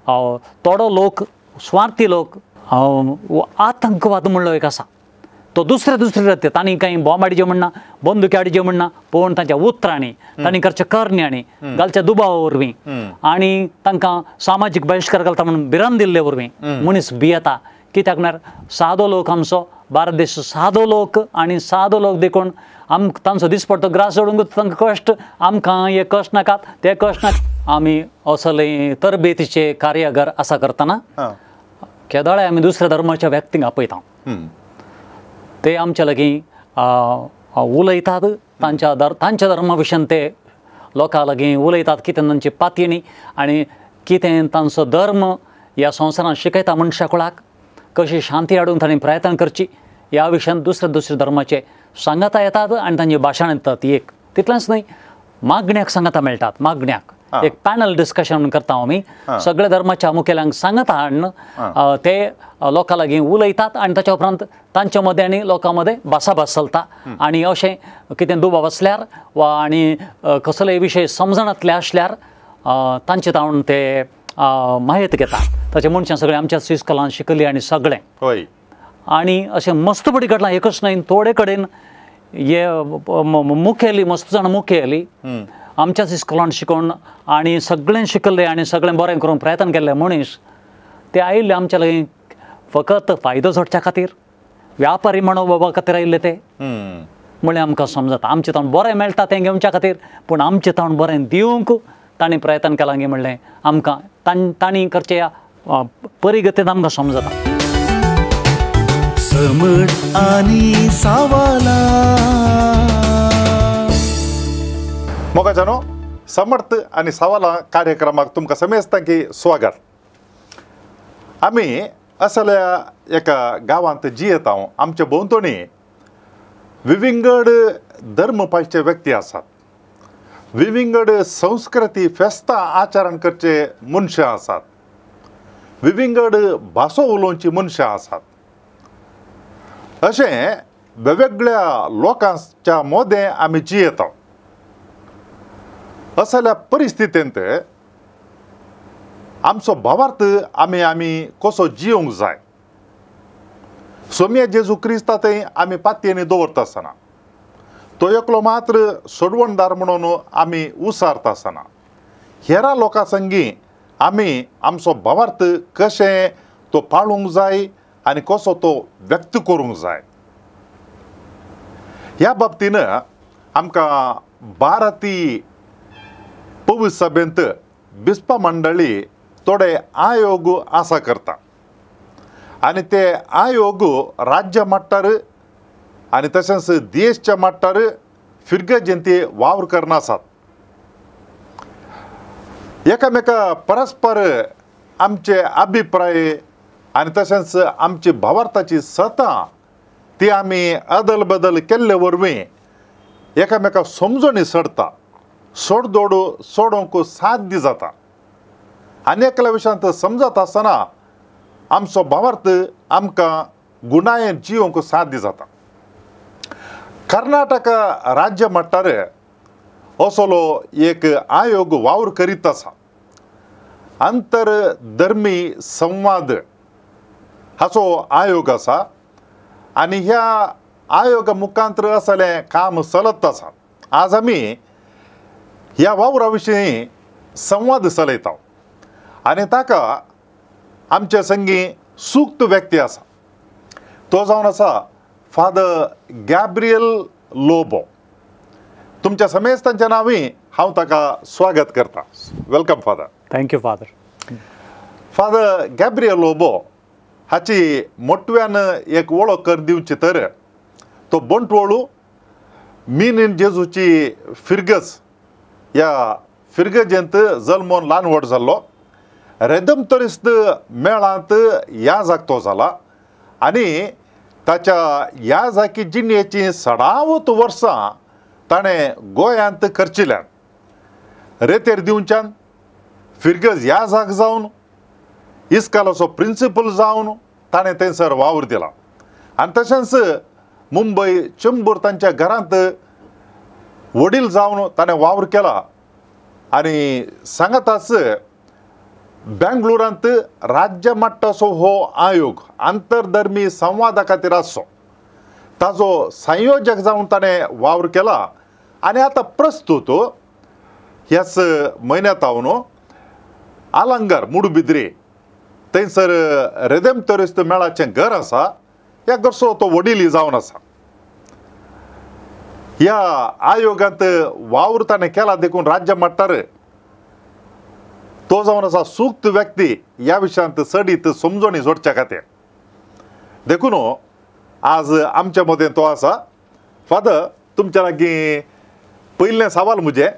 थोडो लोक स्वार्थी लोक आतंकवाद म्हणलो एक आसा तो दुसरे दुसरे जाते तांणी कांय बॉम्ब हाडचे म्हणना बंदुकी हाडचे म्हणना पूण तांच्या उतरांनी तांणी करच्या करण्यांनी घालच्या दुबावा वरवीं आनी तांकां सामाजीक बहिश्कार घालता म्हणून भिरांत दिल्ले वरवीं मनीस भियेता. कित्याक म्हळ्यार सादो लोक आमचो भारत देश सादो लोक आनी सादो लोक देखून आमकां तांचो दिसपडतो ग्रास जोडूंक तांकां कश्ट आमकां हे कश्ट नाकात ते कश्ट नाकात. आमी असले तरबेतीचे कार्यागार आसा करतना केदोळे आमी दुसऱ्या धर्माच्या व्यक्तींक आपयता ते आमच्या लागीं उलयतात तांच्या तांच्या धर्मा विशयान ते लोकां लागीं उलयतात कितें तांची पातयणी आनी कितें तांचो धर्म ह्या संवसारांत शिकयता मनशा कुळाक कशी शांती हाडूंक तांणी प्रयत्न करची ह्या विशयान दुसऱ्या दुसऱ्या धर्माचे सांगाता येतात आनी तांची भाशण येतात. एक तितलेंच न्हय मागण्याक सांगाता मेळटात मागण्याक एक पॅनल डिस्कशन म्हणून करता आमी सगळ्या धर्माच्या मुखेल्यांक सांगाता हाडून ते लोकां लागीं उलयतात आनी ताच्या उपरांत तांच्या मदें आनी लोकां मदें भासाभास चलता आनी अशें कितें दुबाव आसल्यार वा आनी कसलेय विशय समजणांतले आसल्यार तांचे तावन ते माहिती घेता. ताचे मनशां सगळें आमच्या इस्कोलान शिकली आनी सगळें आनी अशें मस्त पडी घडलां एकच न्हय थोडे कडेन हे मुखेली मस्त जाण मुखेली आमच्याच इस्कोलान शिकोवन आनी सगळें शिकल्ले आनी सगळें बरें करूंक प्रयत्न केल्ले मनीस ते आयिल्ले आमच्या लागीं फकत फायदो जोडच्या खातीर व्यापारी म्हणोवपा खातीर आयिल्ले ते म्हणलें आमकां समजता आमचें तावन बरें मेळटा तें घेवच्या खातीर पूण आमचें तावन बरें दिवंक तांणी प्रयत्न केलां गी म्हणलें आमकां तांणी करचे ह्या परिगतीन आमकां समजता. समट आनी सवालां मोगाजानो समर्थ आनी सवालां कार्यक्रमाक तुमकां समेस्तां की स्वागत. आमी असल्या एका गांवांत जियेता आमच्या भोंवतणी विविंगड धर्म पाळचे व्यक्ती आसात विविंगड संस्कृती फेस्तां आचरण करचे मनशां आसात विविंगड भासो उलोवची मनशां आसात. अशें वेगवेगळ्या लोकांच्या मदें आमी जियेता. असल्या परिस्थितींत आमचो भावार्थ आमी आमी कसो जिवंक जाय सोम्या जेजू क्रिस्ता थंय आमी पातयेनी दवरता आसतना तो एकलो मात्र सोडवणदार म्हणून आमी उसारता आसतना हेरा लोकां संगी आमी आमचो भावार्थ कशें तो पाळूंक जाय आनी कसो तो व्यक्त करूंक जाय ह्या बाबतीन आमकां भारतीय पवित्र सभेंत बिस्पा मंडळी थोडे आयोग आसा करता आनी ते आयोग राज्य मट्टार आनी तशेंच देशच्या मट्टार फिर्गजंती वावर करना आसात. एकामेका परस्पर आमचे अभिप्राय आनी तशेंच आमची भावार्थाची सतां ती आमी अदल बदल केल्ले वरवीं एकामेका समजणी सडता सोडदोड सोडोवंक साध्य जाता आनी एकल्या विशयांत समजत आसतना आमचो भावार्थ आमकां गुणायेन जिवंक साध्य जाता. कर्नाटक राज्य मट्टार असलो एक आयोग वावर करीत आसा. आंतरधर्मी संवाद हाचो आयोग आसा आनी ह्या आयोगा मुखांतर असलें काम चलत आसा. आज आमी ह्या वावरा विशीं संवाद चलयता आनी ताका आमचे संगी सुक्त व्यक्ती आसा तो जावन आसा फादर गॅब्रियल लोबो. तुमच्या समेस्तांच्या नांवी हांव ताका स्वागत करता. Welcome father. Thank you father. Father Gabriel Lobo हाची मोटव्यान एक वळख कर दिवची तर तो बंटवळू मीन जेजूची फिरगज ह्या फिरगजेंत जल्मोन ल्हान व्हड जाल्लो रेदमतरिस्त मेळांत ह्या जागतो जाला आनी ताच्या ह्या जाकी जिणेची सडावत वर्सां ताणें गोंयांत खर्चिल्यान रेतेर दिवच्यान फिरगज ह्या जाग जावन इस्कालाचो प्रिंसिपल जावन ताणें थंयसर वावर दिला आनी तशेंच मुंबय चेंबूर तांच्या घरांत वडील जावन ताणें वावर केला आनी सांगाताच बेंगलोरांत राज्य मट्टाचो हो आयोग आंतरधर्मी संवादा खातीर आसचो ताजो संयोजक जावन ताणें वावर केला आनी आतां प्रस्तुत ह्याच म्हयन्यांत हांव आलंगार मुडबिद्री थंयसर रेदेमतोरिस्त मेळाचें घर आसा ह्या घरचो तो वडील जावन आसा. ह्या आयोगांत वावर ताणें केला देखून राज्य मट्टार तो जावन आसा सुक्त व्यक्ती ह्या विशयांत चडीत समजणी जोडच्या खातीर देखून आज आमच्या मदें तो आसा. फादर, तुमच्या लागीं पयलें सवाल म्हजें,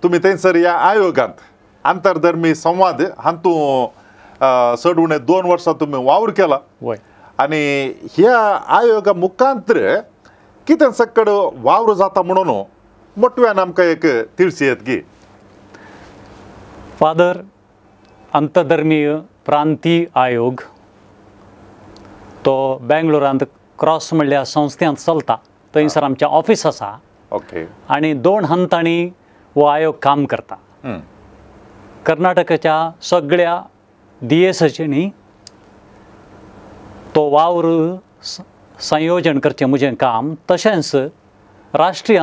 तुमी थंयसर ह्या आयोगांत आंतरधर्मी संवाद हातूंत चड उणें 2 वर्सां तुमी वावर केला आनी ह्या आयोगा मुखांतर कितें सकड वावर जाता म्हणून मोटव्यान आमकां एक तिळसी येत की. फादर, आंतरधर्मीय प्रांतीय आयोग तो बेंगलोरांत क्रॉस म्हणल्या संस्थेंत चलता. थंयसर आमचें ऑफीस आसा. ओके. आनी 2 हंतांनी हो आयोग काम करता. कर्नाटकाच्या सगळ्या दियेसांनी तो वावर संयोजन करचें म्हजें काम. तशेंच राष्ट्रीय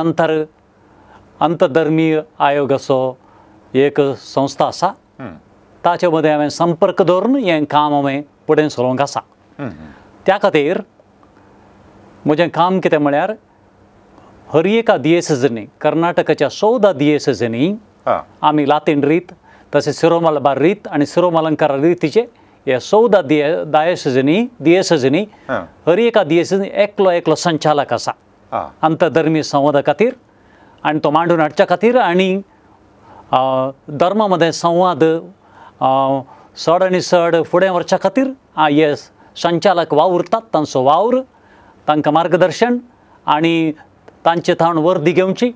आंतरधर्मीय आयोगाचो एक संस्था आसा ताचे मदें हांवें संपर्क दवरून हें काम हांवें फुडें चलोवंक आसा. त्या खातीर म्हजें काम कितें म्हळ्यार हर एका दियेसेजनी कर्नाटकाच्या 14 दियेसेजनी आमी लातीन रीत तशें सिरो मलबार रीत आनी सिरो मलंकार रितीचे हे 14 डायसेजनी दियेसेजनी हर एका दियेसेजनी एकलो एकलो संचालक आसा आंतरधर्मीय संवादा खातीर आनी तो मांडून हाडच्या खातीर आनी धर्मा मदें संवाद चड आनी चड फुडें व्हरच्या खातीर हे संचालक वावुरतात. तांचो वावर, तांकां मार्गदर्शन आनी तांचे थावन वर्दी घेवची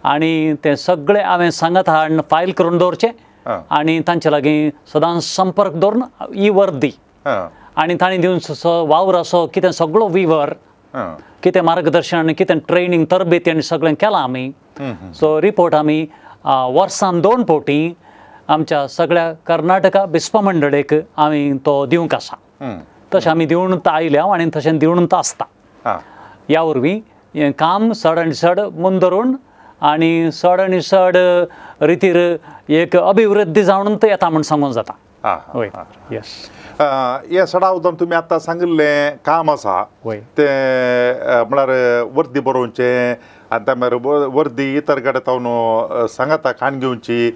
आनी तें सगळें हांवें सांगत हाडून फायल करून दवरचें आनी तांचे लागीं सदांच संपर्क दवरून ही वर्दी आनी तांणी दिवन वावर असो कितें सगळो विवर कितें मार्गदर्शन आनी कितें ट्रेनींग तरबेती आनी सगळें केलां आमी. सो रिपोर्ट आमी वर्सान 2 फावटी आमच्या सगळ्या कर्नाटका बिस्पा मंडळेक आमी तो दिवंक आसा. तशें आमी दिवन आयल्या आनी तशें दिवन आसता. ह्या वरवीं हें काम चड आनी चड मुंदरून आनी चड आनी चड रितीर एक अभिवृद्धी जावन येता म्हूण सांगूंक जाता. वय, येस. हे सडावदान तुमी आतां सांगिल्लें काम आसा तें म्हळ्यार वर्दी बरोवचें आनी त्या मागीर वर्दी इतर कडेन तावन सांगाता खाण घेवची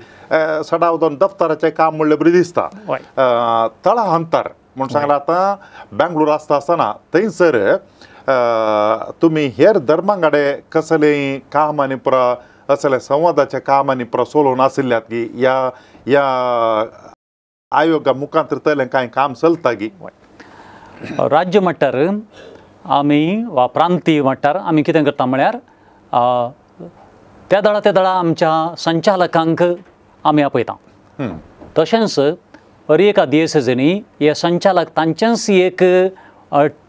सडावदान दफ्तराचें काम म्हणलें बरें दिसता. तळा अंतर म्हूण सांगलां आतां बेंगलोर आसता आसतना थंयसर तुमी हेर धर्मां कडेन कसलें काम आनी पुरा असलें संवादाचें काम आनी पुरा चलोवन आशिल्ल्यात की ह्या ह्या आयोगा मुखांत तलें कांय काम चलता की? राज्य मट्टार आमी वा प्रांतीय मट्टार आमी कितें करता म्हळ्यार त्या दळा त्या दळा आमच्या संचालकांक आमी आपयता. तशेंच हर एका दियेसेजनी हे संचालक तांचेंच एक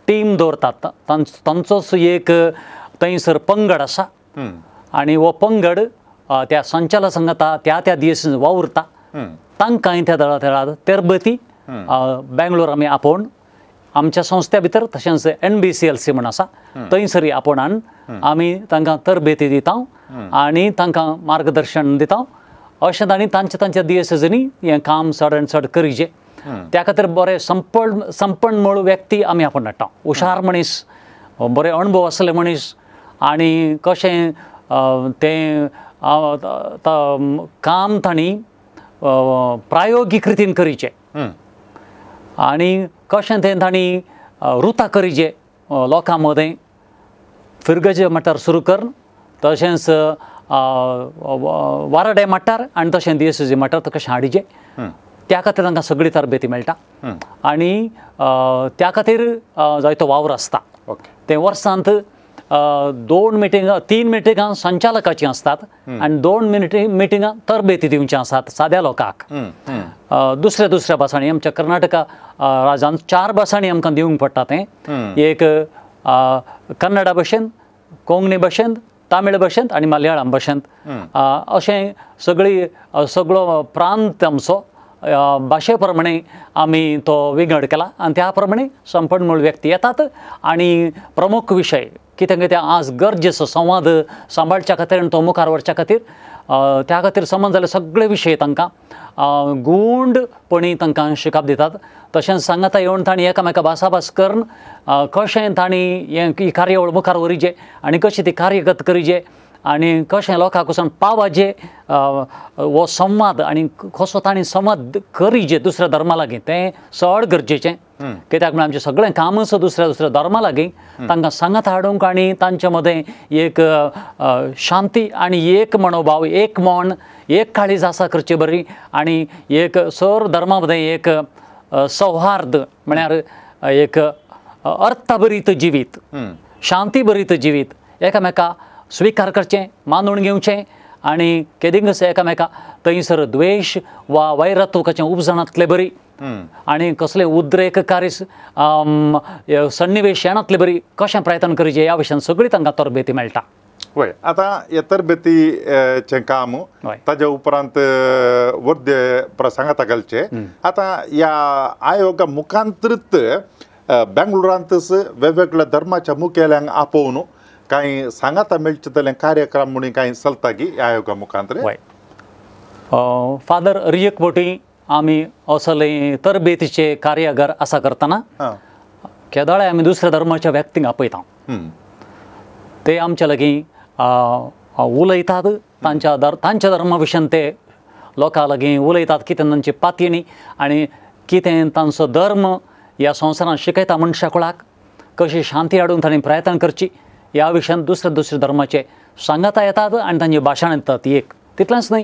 टीम दवरतात. तांचोच एक थंयसर पंगड आसा आनी हो पंगड त्या संचालक सांगता त्या त्या दियेसेज वावुरता. तांकांय त्या दळा त्या तरबेती बेंगलोर आमी आपोवन आमच्या संस्थे भितर तशेंच NBCLC म्हण आसा थंयसर आपोवन हाडून आमी तांकां तरबेती दिता आनी तांकां मार्गदर्शन दिता. अशें तांणी तांच्या तांच्या दियेसेजनी हें काम चड आनी चड करीजे. त्या खातीर बरें संपन्न म्हळ व्यक्ती आमी आपोवन हाडटा. हुशार मनीस, बरे अणभव आसले मनीस आनी कशें तें काम तांणी प्रायोगीक रितीन करीचें आनी कशें तें तांणी रुता करीचे लोकां मदें फिरगजे मट्टार सुरू कर तशेंच वाराडे मट्टार आनी तशें दियेसेजी मट्टार तो कशें हाडीचे त्या खातीर तांकां सगळी तरबेती मेळटा आनी त्या खातीर जायतो वावर आसता. तें वर्सांत 2 मिटिंगां 3 मिटिंगां संचालकाचीं आसतात आनी 2 मिटिंगां तरबेती दिवची आसात साद्या लोकांक. दुसऱ्या दुसऱ्या भासांनी आमच्या कर्नाटका राज्यांत 4 भासांनी आमकां दिवंक पडटा तें. एक कन्नडा भाशेन, कोंकणी भाशेन, तामिळ भाशेंत आनी मलयाळम भाशेंत अशें सगळी सगळो प्रांत आमचो भाशे प्रमाणे आमी तो विंगड केला आनी त्या प्रमाणे संपन्नमूळ व्यक्ती येतात आनी प्रमुख विशय कितें कितें आज गरजेचो संवाद सांबाळच्या खातीर आनी तो मुखार व्हरच्या खातीर त्या खातीर संबंद जाल्ले सगळे विशय तांकां गुंडपणी तांकां शिकप दितात. तशेंच सांगाता येवन तांणी एकामेका भासाभास करून कशें तांणी हें ही कार्यावळ मुखार व्हरिजे आनी कशी ती कार्यगत करिजे आनी कशें लोकांक वचून पावाजे हो संवाद आनी कसो तांणी संवाद करिजे दुसऱ्या धर्मा लागीं तें चड गरजेचें. कित्याक म्हळ्यार आमचें सगळें कामच दुसऱ्या दुसऱ्या धर्मा लागीं तांकां सांगात हाडूंक आनी तांचे मदें एक शांती आनी एक मनोभाव एक मन एक काळीज आसा करचे बरी आनी एक सर धर्मा मदें एक सौहार्द म्हळ्यार एक अर्थभरीत जिवीत शांतीभरीत जिवीत एकामेका स्वीकार करचें मानून घेवचें आनी केदिंगस एकामेका थंयसर द्वेश वा वैरत्व कशें उपजनातले बरी आनी कसले उद्रेककारी सन्निवेश येनातले बरी कशें प्रयत्न करचें ह्या विशयान सगळी तांकां तरबेती मेळटा. वय आतां हे तरबेतीचें काम ताज्या उपरांत वर्दे प्रसंगाता घालचे. आतां ह्या आयोगा मुखांतृत बेंगलोरांतच वेगवेगळ्या धर्माच्या मुखेल्यांक आपोवन कांय सांगाता मेळचे तले कार्यक्रम म्हणून कांय चलता की ह्या आयोगा मुखांतर? वय फादर रियक बोटी आमी असले तरबेतीचे कार्यागार आसा करतना केदोळे आमी दुसऱ्या धर्माच्या व्यक्तींक आपयता ते आमच्या लागीं उलयतात तांच्या तांच्या धर्मा विशयान ते लोकां लागीं उलयतात कितें तांची पातयणी आनी कितें तांचो धर्म ह्या संवसारांत शिकयता मनशा कुळाक कशी शांती हाडूंक तांणी प्रयत्न करची ह्या विशयान दुसऱ्या दुसऱ्या धर्माचे सांगाता येतात आनी तांची भाशण येतात. एक तितलेंच न्हय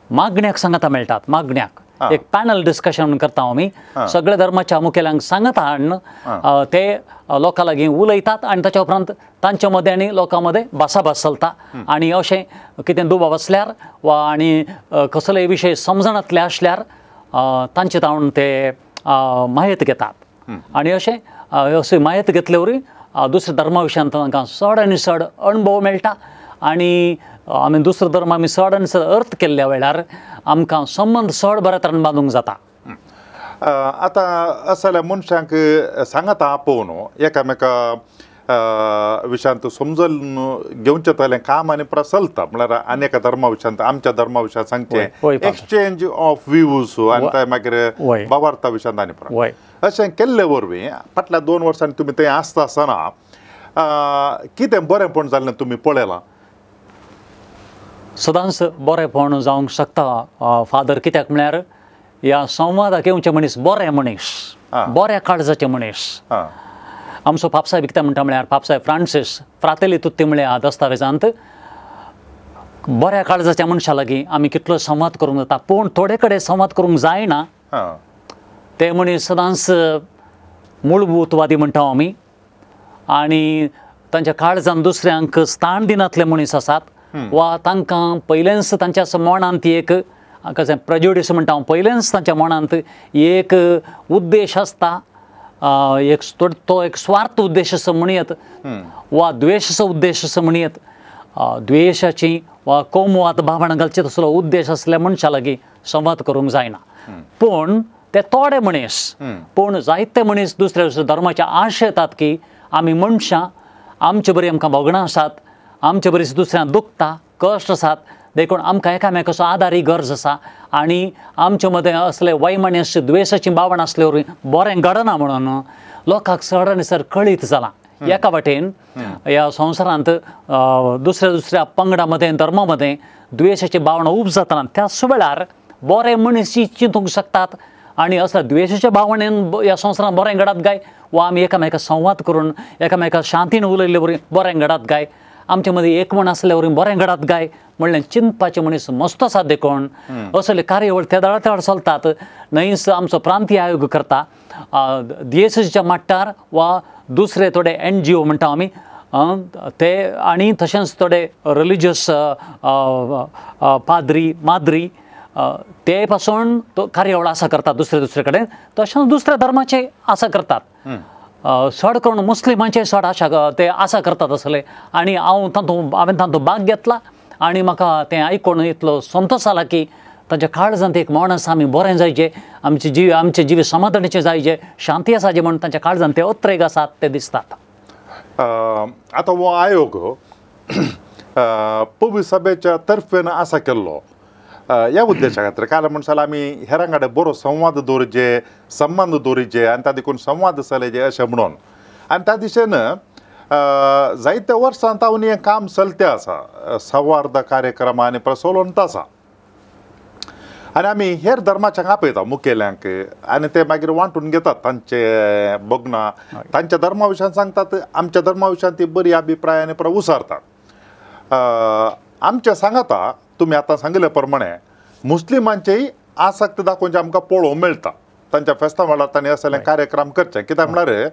मागण्याक सांगाता मेळटात मागण्याक एक पॅनल डिस्कशन म्हणून करता आमी सगळ्या धर्माच्या मुखेल्यांक सांगाता हाडून ते लोकां लागीं उलयतात आनी ताच्या उपरांत तांच्या मदें आनी लोकां मदें भासाभास चलता आनी अशें कितें दुबाव आसल्यार वा आनी कसलेय विशय समजणांतले आसल्यार तांचे तावन ते म्हायती घेतात आनी अशें अशी म्हायती घेतले वरवीं दुसऱ्या धर्मा विशयांत तांकां चड आनी चड अणभव मेळटा आनी आमी दुसरो धर्म आमी चड आनी चड अर्थ केल्ल्या वेळार आमकां संबंद चड बऱ्या तरेन बांदूंक जाता. आतां असल्या मनशांक सांगाता आपोवन एकामेका विशयांत समजून घेवचें तलें काम आनी चलता म्हळ्यार आनी एका धर्मा विशयांत आमच्या धर्मा विशयांत सांगचें एक्सचेंज ऑफ व्यूज आनी ते मागीर बावार्था विशयांत आनी अशें केल्ले वरवीं फाटल्या 2 वर्सांनी तुमी थंय आसता आसतना कितें बरेंपण जाल्लें तुमी पळयलां? सदांच बरेंपण जावंक शकता फादर कित्याक म्हळ्यार ह्या संवादाक येवचे मनीस बरे मनीस बऱ्या काळजाचे मनीस. आमचो पापसाहेब कितें म्हणटा म्हळ्यार पापसाहेब फ्रांसीस फ्रातेली तुत्ती म्हळ्यार दस्तावेजांत बऱ्या काळजाच्या मनशा लागीं आमी कितलो संवाद करूंक जाता पूण थोडे कडेन संवाद करूंक जायना ते मनीस सदांच मूळभूतवादी म्हणटा आमी आनी तांच्या काळजान दुसऱ्यांक स्थान दिनातले मनीस आसात वा तांकां पयलेंच तांच्या मनांत एक कशें प्रेजुडीस म्हणटा हांव पयलेंच तांच्या मनांत एक उद्देश आसता एक तो एक स्वार्थ उद्देश असो म्हणयत वा द्वेशाचो उद्देश असो म्हणयत द्वेशाची वा कोमवाद भावना घालचे तसलो उद्देश आसल्या मनशा लागीं संवाद करूंक जायना. पूण ते थोडे मनीस पूण जायते मनीस दुसऱ्या दुसऱ्या धर्माचे आश येतात की आमी मनशां आमचे बरी आमकां भोगणां आसात आमचे बरी दुसऱ्यांक दुखता कश्ट आसात देखून आमकां एकामेकाचो आदारी गरज आसा आनी आमचे मदें असले वैमनस्य द्वेशाची भावना आसले वरवीं बरें घडना म्हणून लोकांक चड आनी चड कळीत जालां. एका वाटेन ह्या संवसारांत दुसऱ्या दुसऱ्या पंगडा मदें धर्मा मदें द्वेशाची भावना उब जातना त्याच वेळार बरे मनीस चिंतूंक शकतात आनी असल्या द्वेशाच्या भावनेन ह्या संवसारांत बरें घडात काय वा आमी एकामेका संवाद करून एकामेका शांतीन उलयल्ले वरवीं बरें घडात काय आमचे मदीं एकमण आसल्या वरवीं बरें घडात काय म्हणलें चिंतपाचे मनीस मस्त आसात देखून असले कार्यावळ त्या दळा तेळ चलतात. न्हयच आमचो प्रांतीय आयोग करता दियेसीच्या माट्टार वा दुसरे थोडे NGO म्हणटा आमी ते आनी तशेंच थोडे रिलिजियस पाद्री माद्री ते पासून तो कार्यावळ आसा करतात दुसरे दुसरे कडेन तशेंच दुसऱ्या धर्माचे आसा करतात चड करून मुस्लिमांचे चड आशा ते आसा करतात असले आनी हांव तातूंत हांवें तातूंत भाग घेतला आनी म्हाका तें आयकून इतलो संतोश जाला की तांच्या काळजांत एक मौन आसा आमी बरें जायचे, आमचे जीव आमचे जीव समाधानाचे जायचे, शांती आसाचे म्हणून तांच्या काळजांत ते अत्रेग आसात ते दिसतात. आतां हो आयोग पवी सभेच्या तर्फेन आसा केल्लो ह्या उद्देशा खातीर, कारण म्हण जाल्यार आमी हेरां कडेन बरो संवाद दवरचे, संबंद दवरचे आनी त्या देखून संवाद चलयचे अशें म्हणून. आनी त्या दिशेन जायत्या वर्सां तावन हें काम चलते आसा, संवाद कार्यक्रम आनी प्रचलनत आसा. आनी आमी हेर धर्माच्यांक आपयता मुखेल्यांक आनी ते मागीर वांटून घेतात तांचे बगनां, तांच्या धर्मा विशयान सांगतात, आमच्या धर्मा विशयान ती बरी अभिप्राय आनी परत उसारतात. आमच्या सांगाता तुमी आतां सांगिल्ले प्रमाणे मुस्लिमांचेय आसक्त दाखोवचें आमकां पळोवंक मेळटा. तांच्या फेस्तां वेळार तांणी असले कार्यक्रम करचे, कित्याक म्हळ्यार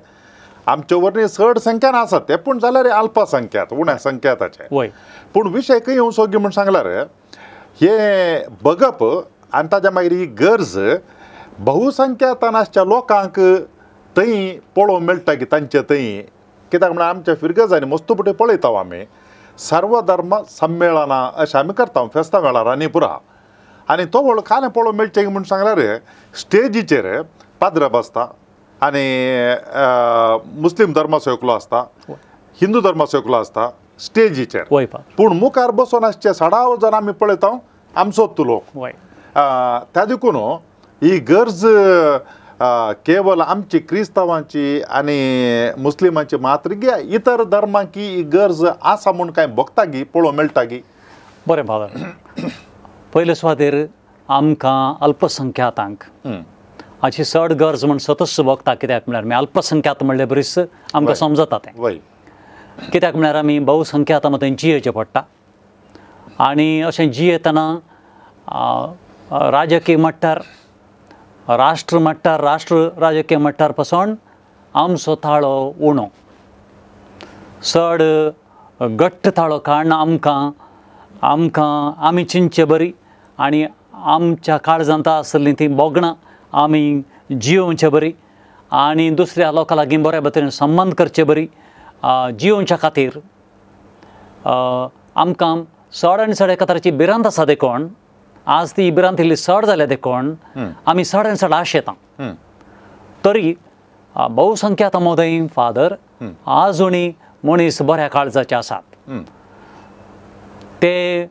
आमचे वरवीं चड संख्यान आसात ते, पूण जाल्यार अल्पसंख्यात उण्या संख्याताचे. पूण विशय खंय येवचो म्हूण सांगल्यार हे बगप आनी ताच्या मागीर ही गरज बहुसंख्यातान आसच्या लोकांक थंय पळोवंक मेळटा की तांचे थंय, कित्याक म्हळ्यार आमच्या फिरगजांनी मस्तपुटी पळयता आमी सर्वधर्म संमेलनां अशें आमी करता फेस्तां वेळार आनी पुरा. आनी तो व्हड कालें पळोवंक मेळचें म्हूण सांगल्यार स्टेजीचेर पाद्र बसता आनी मुस्लीम धर्माचो एकलो आसता, हिंदू धर्माचो एकलो आसता स्टेजीचेर, पूण मुखार बसून आसचे सडाव जाण आमी पळयता आमचोच लोक. त्या देखून ही गरज केवल आमची क्रिस्तांवांची आनी मुस्लिमांची मात्र गी इतर धर्मांकी ही गरज आसा म्हूण कांय भोगता गी पळोवंक मेळटा गी? बरें फादर, पयले सुवातेर आमकां अल्पसंख्यातांक हाची चड गरज म्हूण सतच भोगता. कित्याक म्हळ्यार आमी अल्पसंख्यात म्हणले बरीच आमकां समजता तें, कित्याक म्हळ्यार आमी बहुसंख्यातां मदें जियेचें पडटा आनी अशें जियेतना राजकीय मट्टार, राष्ट्र मट्टार, राष्ट्र राजकीय मट्टार पसून आमचो ताळो उणो, चड घट्ट ताळो काडून आमकां आमकां आमी चिंतचे बरी आनी आमच्या काळजांत आसलीं तीं भोगणां आमी जियोवचे बरी आनी दुसऱ्या लोकां लागीं बऱ्या बरेन संबंद करचे बरी जियोवच्या खातीर आमकां चड आनी चड एका तरेची भिरांत आसा देखून आज ती भिरांत इल्ली चड जाल्या देखून आमी चड आनी चड आशेता. तरी बहुसंख्यात मदीं फादर आजुनी मनीस बऱ्या काळजाचे आसात, ते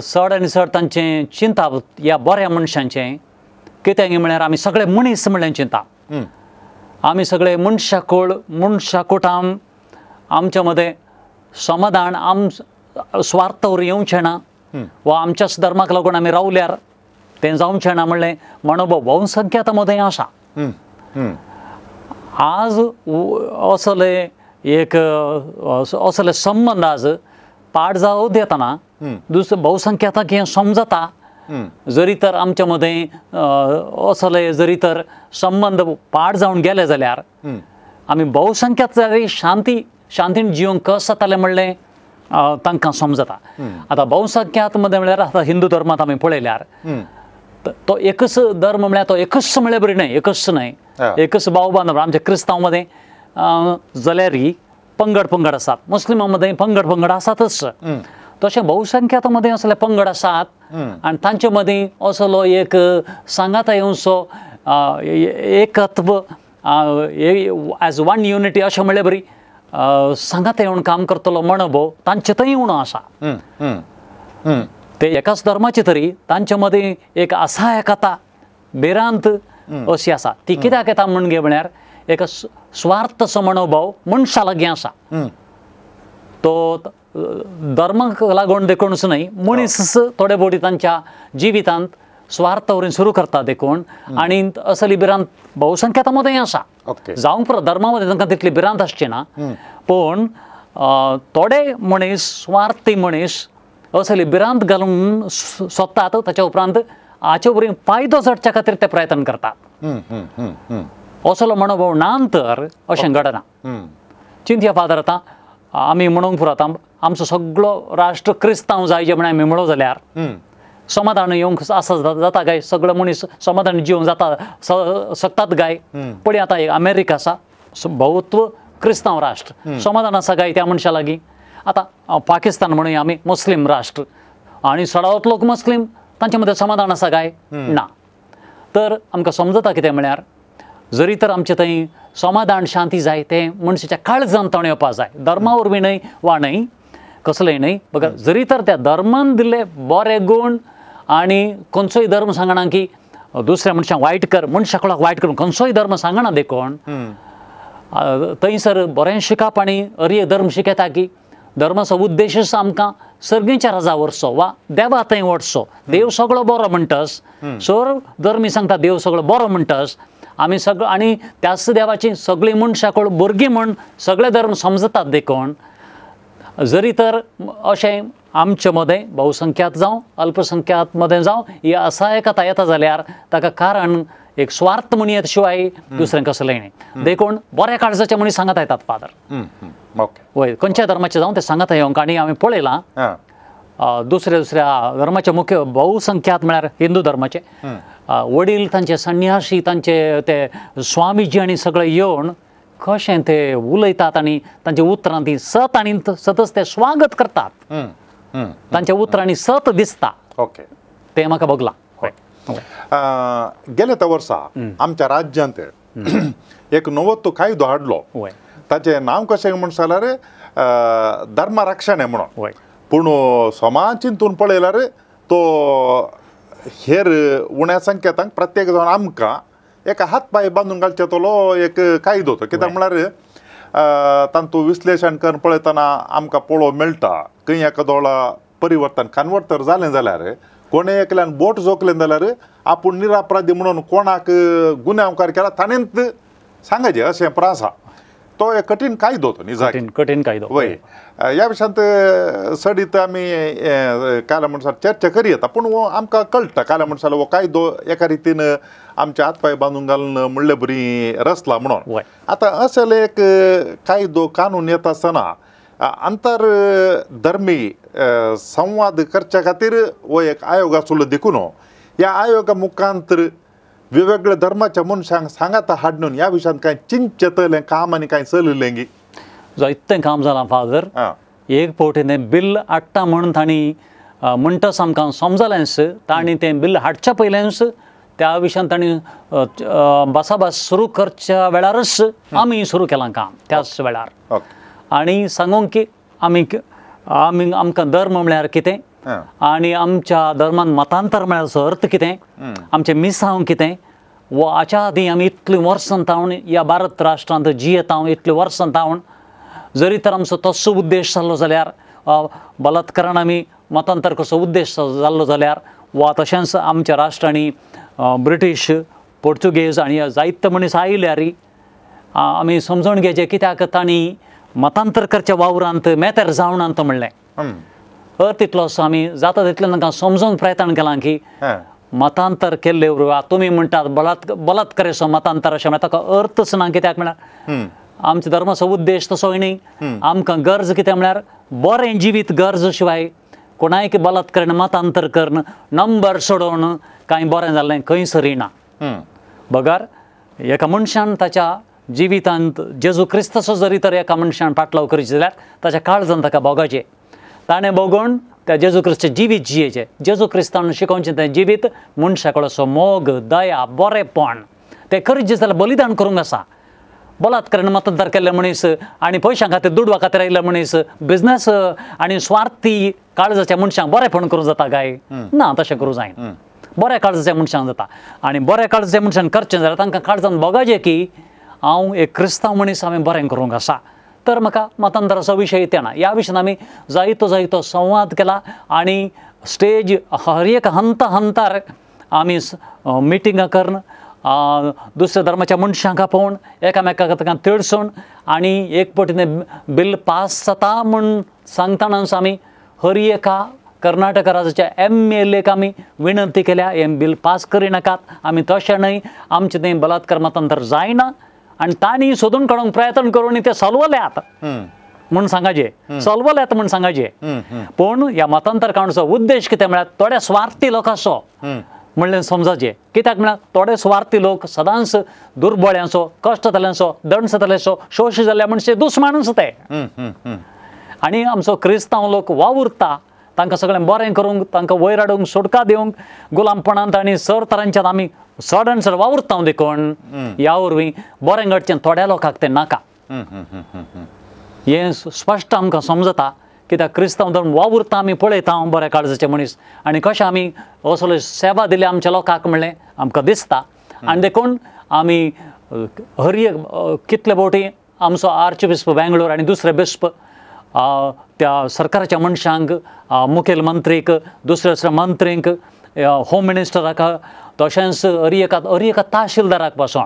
चड आनी चड तांचें चिंता ह्या बऱ्या मनशांचें, कित्याक म्हळ्यार आमी सगळे मनीस म्हणल्यार चिंता, आमी सगळे मनशाकूळ मनशाकुटाम आमच्या मदें समाधान आम स्वार्थ वरी येवचें ना वा आमच्याच धर्माक लागून आमी रावल्यार तें जावचें ना म्हणलें मनोभाव बहुसंख्यात मदें आसा. आज असले एक असले संबंद आज पाड जावं दितना दुसरें बहुसंख्यातांक हें समजता, जरी तर आमच्या मदें असले जरी तर संबंद पाड जावन गेले जाल्यार आमी बहुसंख्यात जाल्यार शांती शांतीन जिवंक कस जातालें म्हणलें तांकां समजता. आतां बहुसंख्यात मदें म्हळ्यार आतां हिंदू धर्मांत आमी पळयल्यार तो एकच धर्म म्हळ्यार तो एकच म्हळ्यार बरी न्हय, एकच न्हय, एकच भाव बांदव. आमच्या क्रिस्तांव मदें जाल्यारय पंगड पंगड आसात, मुस्लिमां मदें पंगड पंगड आसातच, तशें बहुसंख्यात मदें असले पंगड आसात आनी तांचे मदीं असलो एक सांगाता येवचो एकत्व एज वन युनिटी अशें म्हणल्यार बरी सांगाता येवन काम करतलो मनोभाव तांचे थंय उणो आसा. ते एकाच धर्माचे तरी तांचे मदीं एक असहायकता भिरांत अशी आसा. ती कित्याक येता म्हण गे म्हळ्यार एक स्वार्थसो मनोभाव मनशा लागीं आसा, तो धर्माक लागून देखूनच न्हय, मनीस थोडे भोवटी तांच्या जिवितांत स्वार्थ वरीं सुरू करता देखून आनी असली भिरांत बहुसंख्याता मदें आसा. जावंक पुरो धर्मा मदें तांकां तितली भिरांत आसची ना, पूण थोडे मनीस स्वार्थी मनीस असली भिरांत घालून सोदतात, ताच्या उपरांत हाचे वरीं फायदो जोडच्या खातीर ते प्रयत्न करतात. असलो मनोभाव ना तर अशें घडना. चिंतया फादर, आतां आमी म्हणूंक पुरो आतां आमचो सगळो राष्ट्र क्रिस्तांव जायचे म्हण आमी म्हणलो जाल्यार समाधान येवंक आसा जाता काय? सगळे मनीस समाधान जिवंक जाता शकतात काय? पळय आतां एक अमेरिका आसा, बहुत्व क्रिस्तांव राष्ट्र, समाधान आसा काय त्या मनशा लागीं? आतां पाकिस्तान म्हणूया आमी मुस्लीम राष्ट्र आनी सडावत लोक मुस्लीम, तांचे मदें समाधान आसा काय ना. तर आमकां समजता कितें म्हळ्यार जरी तर आमचे थंय समाधान शांती जाय तें मनशाच्या काळजान ताणें येवपा जाय, धर्मा वरवीं न्हय वा न्हय कसलेंय न्हय, बगर जरी तर त्या धर्मान दिल्ले बरे गूण आनी खंयचोय धर्म सांगना की दुसऱ्या मनशाक वायट कर, मनशाक कोणाक वायट कर खंयचोय धर्म सांगना देखून थंयसर बरें शिकप आनी हर धर्म शिकयता की धर्माचो उद्देशच आमकां सर्गीच्या राजा व्हरचो वा देवा थंय व्हरचो. देव सगळो बरो म्हणटस सर धर्मी सांगता देव सगळो बरो म्हणटस आमी सगळो आनी त्याच देवाची सगळीं मनशां कोण भुरगीं म्हण सगळे धर्म समजतात देखून जरी तर अशें आमचे मदें बहुसंख्यात जावं अल्पसंख्यात मदें जावं ही असहायकता येता जाल्यार ताका कारण एक स्वार्थ म्हणयेत शिवाय दुसरें कसलें न्ही. देखून बऱ्या काळजाचे मनीस सांगता येतात फादर. वय खंयच्या धर्माचे जावं ते सांगता येवंक आनी आमी पळयलां दुसऱ्या दुसऱ्या धर्माचे मुख्य बहुसंख्यात म्हळ्यार हिंदू धर्माचे वडील तांचे संन्यासी तांचे ते स्वामीजी आनी सगळे येवन कशें ते उलयतात आनी तांच्या उतरां ती सत आनी सतच ते स्वागत करतात, तांच्या उतरांनी सत दिसता. ओके, तें म्हाका भोगलां. गेले त्या वर्सा आमच्या राज्यांत एक नवो तो कायदो हाडलो, ताचें नांव कशें म्हण जाल्यार धर्म रक्षण म्हणून. पूण समाज चिंतून पळयल्यार तो हेर उण्या संकेतांक प्रत्येक जावन आमकां एका हात पांय बांदून घालचे तलो एक कायदो तो. कित्याक म्हळ्यार तांतू विश्लेशण करून पळयतना आमकां पळोवंक मेळटा खंय एका दोळा परिवर्तन कन्वर्ट तर जालें जाल्यार कोणे एकल्यान बोट जोखलें जाल्यार आपूण निरापराधी म्हणून कोणाक गुन्यांवकार केला ताणेंच सांगायचें अशें प्रासा. तो एक कठीण कायदो तो निजाक कठीण कायदो. वय ह्या विशयांत सडीत आमी काल म्हणसार चर्चा करी येता, पूण हो आमकां कळटा काल म्हणसार हो कायदो एका रितीन आमच्या हात पांय बांदून घालून म्हणले बरी रचला म्हणून. आतां असले एक कायदो कानून येता आसतना आंतर धर्मी संवाद करच्या खातीर हो एक आयोग आसलो देखून ह्या आयोगा मुखांतर वेगवेगळ्या धर्माच्या मनशांक सांगाता हाडून ह्या विशयांत कांय चिंतचेतलें काम आनी कांय चलयलें गी जायतें काम जालां फादर. एक फावटी तें बिल हाडटा म्हणून तांणी म्हणटच आमकां समजलेंच, तांणी तें बिल हाडच्या पयलेंच त्या विशयान तांणी भासाभास सुरू करच्या वेळारच आमी सुरू केलां काम त्याच वेळार. आनी सांगूंक की आमी आमी आमकां धर्म म्हळ्यार कितें आनी आमच्या धर्मान मतांतर म्हळ्यार अर्थ कितें, आमचें मिसांव कितें, वा हाच्या आदीं आमी इतलीं वर्सां तावन ह्या भारत राष्ट्रांत जियेता इतलीं वर्सां तावन जरी तर आमचो तसो उद्देश जाल्लो जाल्यार बलात्कारान आमी मतांतर कसो उद्देश जाल्लो जाल्यार वा तशेंच आमच्या राष्ट्रांनी ब्रिटीश पोर्तुगेज आनी जायते मनीस आयल्यार आमी समजून घेवचें कित्याक तांणी मतांतर करच्या वावरांत मेतेर जावनात म्हणलें. अर्थ तितलोसो आमी जाता तितलें तांकां समजूंक प्रयत्न केलां की मतांतर केल्ले वरवीं तुमी म्हणटात बलात्काराचो मतांतर अशें म्हळ्यार ताका अर्थच ना. कित्याक म्हळ्यार आमच्या धर्माचो उद्देश तसो न्ही, आमकां गरज कितें म्हळ्यार बरें जिवीत गरज शिवाय कोणायक बलात्कार मतांतर करून नंबर सोडोवन कांय बरें जाल्लें खंयसरूय ना. बगर एका मनशान ताच्या जिवितांत जेजू क्रिस्ताचो जरी तर एका मनशान पाटलाव करचो जाल्यार ताच्या काळजान ताका भोगाचें, ताणें भोगून त्या जेजू क्रिस्ताचें जिवीत जियेचें. जेजू क्रिस्तान शिकोवचें तें जिवीत मनशा कडलो मोग दया बरेपण तें करचें जाल्यार बलिदान करूंक आसा. बलात्कारान मतांतर केल्ले मनीस आनी पयशां खातीर दुडवा खातीर आयिल्ले मनीस बिजनस आनी स्वार्थी काळजाच्या मनशांक बरेपण करूंक जाता काय ना, तशें करूंक जायना. बऱ्या काळजाच्या मनशांक जाता आनी बऱ्या काळजाच्या मनशान करचें जाल्यार तांकां काळजान भोगाचें की हांव एक क्रिस्तांव मनीस हांवें बरें करूंक आसा. तर म्हाका मतांतराचो विशय येना. ह्या विशयान आमी जायतो जायतो संवाद केला आनी स्टेज हर एक हंत हंतार आमी मिटिंगां करून दुसऱ्या धर्माच्या मनशांक आपोवन एकामेकाक तांकां तिळसून आनी एक फावटी तें बिल पास जाता म्हूण सांगतनाच आमी हर एका कर्नाटक राज्याच्या MLA आमी विनंती केल्या हें बिल पास करिनाकात, आमी तशें न्हय, आमचें तें बलात्कार मतांतर जायना आनी तांणी सोदून काडूंक प्रयत्न करून ते सलवल्यात म्हूण सांगाचें, सलवल्यात म्हूण सांगाचें. पूण ह्या मतांतर काडूचो उद्देश कितें म्हळ्यार थोड्या स्वार्थी लोकांचो म्हणलें समजाचें. कित्याक म्हळ्यार थोडे स्वार्थी लोक सदांच दुर्बळ्यांचो कश्ट जाल्ल्यांचो दंड जाल्ल्यांचो शोश जाल्ल्या मनशे दुस्मानूच ते. आनी आमचो क्रिस्तांव लोक वावुरता तांकां सगळें बरें करूंक, तांकां वयर हाडूंक, सोडका दिवंक गुलामपणांत आनी सर तरांच्यान आमी चड आनी चड वावुरता देखून ह्या वरवीं बरें घडचें थोड्या लोकांक तें नाका. हें स्पश्ट आमकां समजता कित्याक क्रिस्तांव धर्म वावुरता आमी पळयता बऱ्या काळजाचे मनीस आनी कशें आमी असले सेवा दिल्या आमच्या लोकांक म्हणलें आमकां दिसता. आनी देखून आमी हर एक कितले फावटी आमचो आर्च बिस्प बेंगलोर आनी दुसरे बिस्प त्या सरकाराच्या मनशांक, मुखेल मंत्रीक, दुसऱ्या दुसऱ्या मंत्रींक, होम मिनिस्टराक, तशेंच हर एका तहसीलदाराक पासून,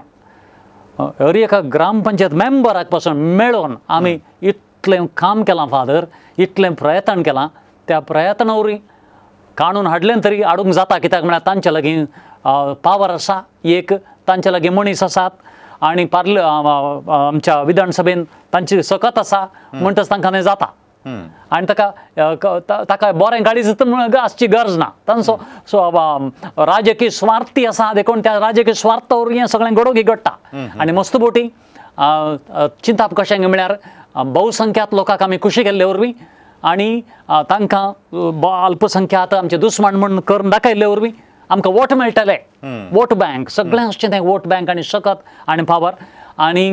हर एका ग्रामपंचायत मेंबराक पासून मेळोवन आमी इतलें काम केलां फादर, इतलें प्रयत्न केलां. त्या प्रयत्ना वरवीं काणून हाडलें तरी हाडूंक जाता कित्याक म्हळ्यार तांचे लागीं पावर आसा, एक तांचे लागीं मनीस आसात आनी पार्ल आमच्या विधानसभेन तांची सकत आसा म्हणटच तांकां तें जाता. आनी ताका ताका बरें गाडी म्हूण आसची गरज ना. तांचो सो राजकीय स्वार्थी आसा देखून त्या राजकीय स्वार्था वरवीं हें सगळें घडोवंक घडटा. आनी मस्त बोटी चिंताप कशें म्हळ्यार बहुसंख्यात लोकांक आमी खुशी केल्ले वरवीं आनी तांकां अल्पसंख्यात आमचे दुस्मान म्हूण करून दाखयल्ले वरवीं आमकां वोट मेळटले, वोट बँक सगळें आसचें तें वोट बँक आनी शकत आनी पावर. आनी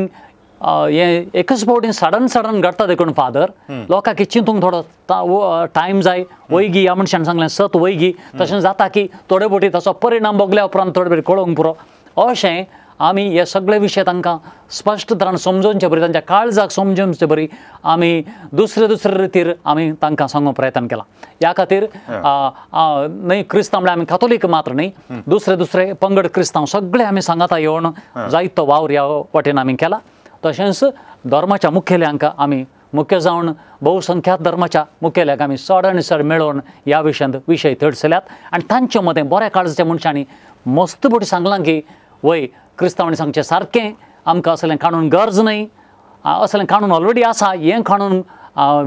हें एकच फावटी सडन सडन घडटा देखून फादर लोकांक चिंतूंक थोडो टायम जाय. वैगी ह्या मनशान सांगलें सत वैगी तशें जाता की थोडे फावटी ताचो परिणाम भोगल्या उपरांत थोडे फावटी कळोवंक पुरो. अशें आमी हे सगळे विशय तांकां स्पश्ट तरान समजोवचे बरी, तांच्या काळजाक समजोवचे बरी आमी दुसरे दुसरे रितीर आमी तांकां सांगूंक प्रयत्न केला. ह्या खातीर न्हय क्रिस्तांव म्हळ्यार आमी कातोलीक मात्र न्हय, दुसरे दुसरे पंगड क्रिस्तांव सगळे आमी सांगाता येवन जायतो वावर ह्या वाटेन आमी केला. तशेंच धर्माच्या मुखेल्यांक आमी मुख्य जावन बहुसंख्यात धर्माच्या मुखेल्यांक आमी चड आनी चड मेळोवन ह्या विशयांत विशय थडसल्यात आनी तांचे मदें बऱ्या काळजाच्या मनशांनी मस्त बोटी सांगलां की वय क्रिस्तांवांनी सांगचें सारकें आमकां असलें काणून गरज न्हय, असलें काणून ऑलरेडी आसा, हें काणून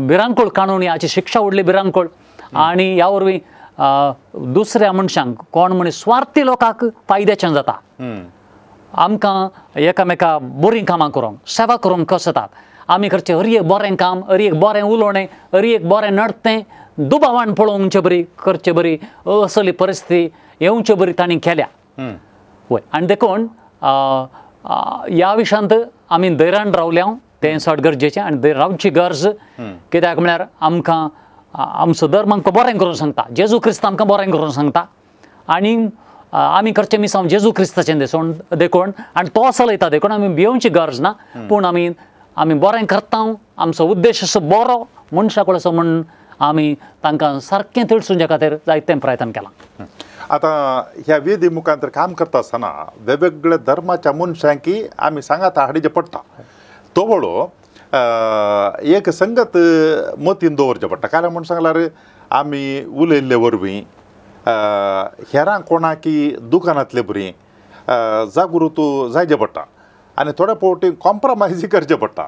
भिरांकूळ काणून, हाची शिक्षा व्हडली भिरांकूळ. आनी ह्या वरवीं दुसऱ्या मनशांक कोण म्हण स्वार्थी लोकांक फायद्याचें जाता. आमकां एकामेका बरीं कामां करूंक, सेवा करूंक कसतात. आमी करचें हर एक बरें काम, हर एक बरें उलोवणें, हर एक बरें नडतें दुबावान पळोवचे बरी करचे बरी असली परिस्थिती येवचे बरी तांणी केल्या वय. आनी देखून ह्या विशयांत आमी धैर्यान रावल्या तें चड गरजेचें आनी धैर्य रावची गरज कित्याक म्हळ्यार आमकां आमचो धर्म आमकां बरें करून सांगता, जेजू क्रिस्त आमकां बरें करून सांगता आनी आमी करचें मिसांव जेजू क्रिस्ताचें देसून देखून आनी तो चलयता देखून आमी भियोवची गरज ना. पूण आमी आमी बरें करता, आमचो उद्देश असो बरो मनशा कडेन असो म्हूण आमी तांकां सारकें तिळसुंच्या खातीर जायतें प्रयत्न केलां. आतां ह्या वेदी मुखांतर काम करता आसतना वेगवेगळ्या धर्माच्या मनशांकी आमी सांगाता हाडीचें पडटा. तवळो एक संगत मतीन दवरचें पडटा. कारण म्हूण सांगल्यार आमी उलयल्ले वरवीं हेरांक कोणाकी दुकानांतले बरी जागृत जायचें पडटा आनी थोड्या फावटी कॉम्प्रोमायजूय करचें पडटा.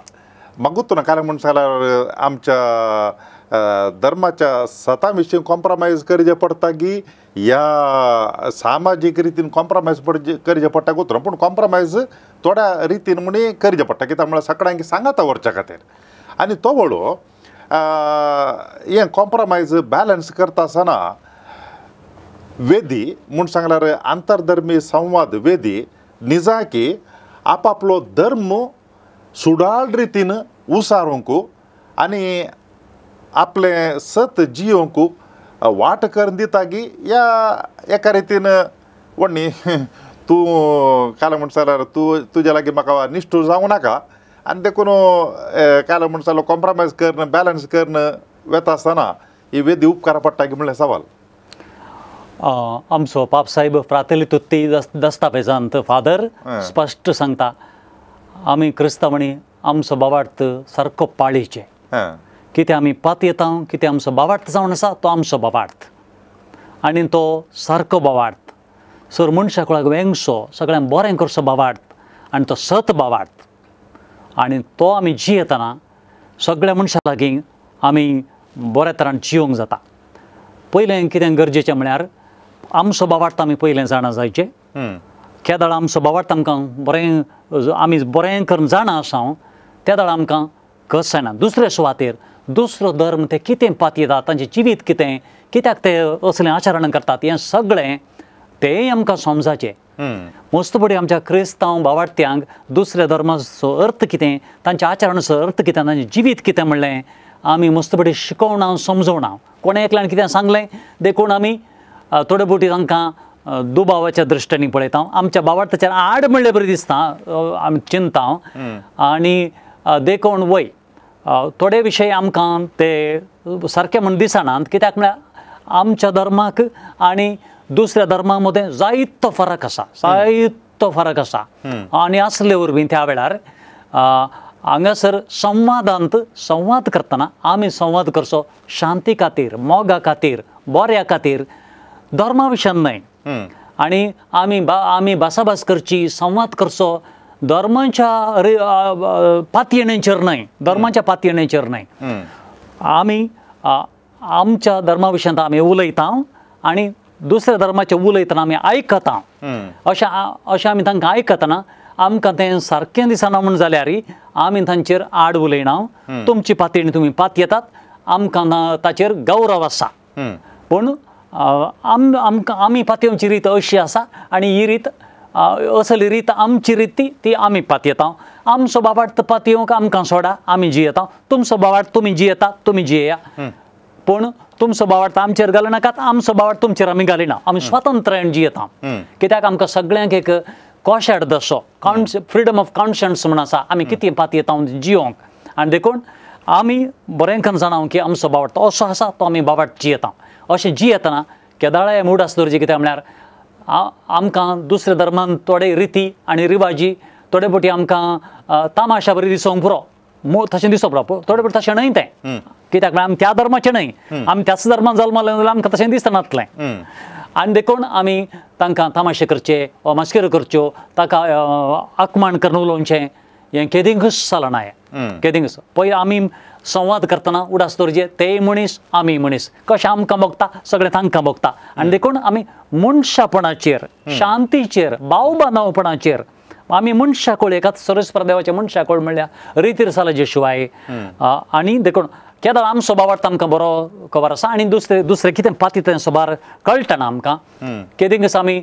मागूत ना कारण म्हूण सांगल्यार आमच्या धर्माच्या सता विशीं कॉम्प्रोमायज करचें पडटा की ह्या सामाजीक रितीन कॉम्प्रोमायज करचें पडटा गोत्र, पूण कॉम्प्रोमायज थोड्या रितीन म्हण करचें पडटा कित्याक म्हळ्यार सगळ्यांक सांगाता व्हरच्या खातीर. आनी तो वळो हें कॉम्प्रोमायज बॅलन्स करता आसतना वेदी म्हूण सांगल्यार आंतरधर्मी संवाद वेदी निजाकी आपापलो धर्म सुडाळ रितीन उसारूंक आनी आपलें सत जियोंक वाट करून दिता की ह्या एका रितीन वण्णी तूं काल म्हण जाल्यार तूं तुज्या लागीं म्हाका निश्ठूर जावं नाका आनी देखून काल म्हण जाल्यार कॉम्प्रोमायज करून बॅलन्स करून वेता आसतना ही वेदी उपकारा पडटा की म्हणलें सवाल. आमचो पापसाहेब फ्रातेली तुत्ती दस्तावेजांत फादर स्पश्ट सांगता आमी क्रिस्तांवांनी आमचो बाबार्थ सारको पाळीचे कितें आमी पातयेता कितें आमचो बाबार्थ जावन आसा तो आमचो बाबार्थ आनी तो सारको बाबार्थ सर मनशा कुळाक वेंगसो सगळ्यांक बरें करचो बाबार्थ आनी तो सत बाबार्थ आनी तो आमी जियेतना सगळ्या मनशां लागीं आमी बऱ्या तरान जियोंक जाता. पयलें कितें गरजेचें म्हळ्यार आमचो बाबार्थ आमी पयलें जाणा जायचें. केदळ आमचो बाबार्थ आमकां बरें आमी बरें करून जाणा आसा त्या वेळार आमकां कस जायना. दुसरे सुवातेर दुसरो धर्म ते कितें पातयेतात, तांचें जिवीत कितें, कित्याक ते असलें आचरण करतात, हें सगळें तेंय आमकां समजाचें. मस्तपडी आमच्या क्रिस्तांव भावार्थ्यांक दुसऱ्या धर्माचो अर्थ कितें, तांच्या आचरणाचो अर्थ कितें, तांचें जिवीत कितें म्हणलें आमी मस्तपडी शिकोवना समजोवना. कोणें एकल्यान कितें सांगलें देखून आमी थोडे बोटी तांकां दुबावाच्या दृश्टीन पळयता, आमच्या भावार्थाचेर आड म्हणले बरी दिसता आमी चिंता. आनी देखून वय थोडे विशय आमकां ते सारके म्हण दिसनात, कित्याक म्हळ्यार आमच्या धर्माक आनी दुसऱ्या धर्मा मदें जायतो फरक आसा, जायतो फरक आसा. आनी आसले वरवीं त्या वेळार हांगासर संवादांत संवाद करतना आमी संवाद करचो शांती खातीर, मोगा खातीर, बऱ्या खातीर, धर्मा विशयान न्हय. आनी आमी आमी भासाभास करची, संवाद करचो धर्माच्या पातयेणेचेर न्हय, धर्माच्या पातयेणेचेर न्हय. आमी आमच्या धर्मा विशयांत आमी उलयता आनी दुसऱ्या धर्माचें उलयतना आमी आयकता. अशें अशें आमी तांकां आयकतना आमकां तें सारकें दिसना म्हूण जाल्यार आमी तांचेर आड उलयना. तुमची पातयेणी तुमी पातयेतात, आमकां ताचेर गौरव आसा, पूण आमकां आमी पातयेवची रीत अशी आसा आनी ही रीत असली रीत आमची रीत ती आमी पातयेता. आमचो बाबार्थ पातयेवंक आमकां सोडा, आमी जियेता. तुमचो बाबार्थ तुमी जियेता, तुमी जियेया, पूण तुमचो बाबार्थ आमचेर घालनाकात, आमचो बाबार्थ तुमचेर आमी घालिना. आमी स्वातंत्र्यान जियेता, कित्याक आमकां सगळ्यांक एक कोशाड दसो फ्रिडम ऑफ कॉन्शन्स म्हूण आसा, आमी कितें पातयेता जियोंक. आनी देखून आमी बरें जाणा की आमचो बाबार्थ असो आसा, तो आमी बाबार्थ जियेता. अशें जियेतना केदाळाय मूड आसता दवरचें, कित्याक म्हळ्यार आमकां दुसऱ्या धर्मान थोडे रिती आनी रिवाजी थोडे बोटी आमकां तामाशा बरी दिसोंक पुरो, तशें दिसप पुरो, थोडे बोटी तशें न्हय तें, कित्याक म्हळ्यार आमी त्या धर्माचें न्हय, आमी त्याच धर्मान जल्माले जाल्यार आमकां तशें दिसनातलें. आनी देखून आमी तांकां तामाशे करचे वा मस्कऱ्यो करच्यो, ताका अपमान करून उलोवचें हें केदींकूच चलना, हें केदींकूच. पळय आमी संवाद करतना उडास दवरचे, तेय मनीस आमी मनीस, कशें आमकां भोगता सगळें तांकां भोगता. आनी देखून आमी मनशापणाचेर, शांतीचेर, भावबांधवपणाचेर आमी मनशाकोळ एकाच सर्वेस्पर देवाच्या मनशाकोळ म्हणल्यार रितीर सालाचे शिवाय. आनी देखून केदाळ आमचो बाबार्थ आमकां बरो खबर आसा आनी दुसरें दुसरें कितें पाती तें सबार कळटना आमकां केदींकच आमी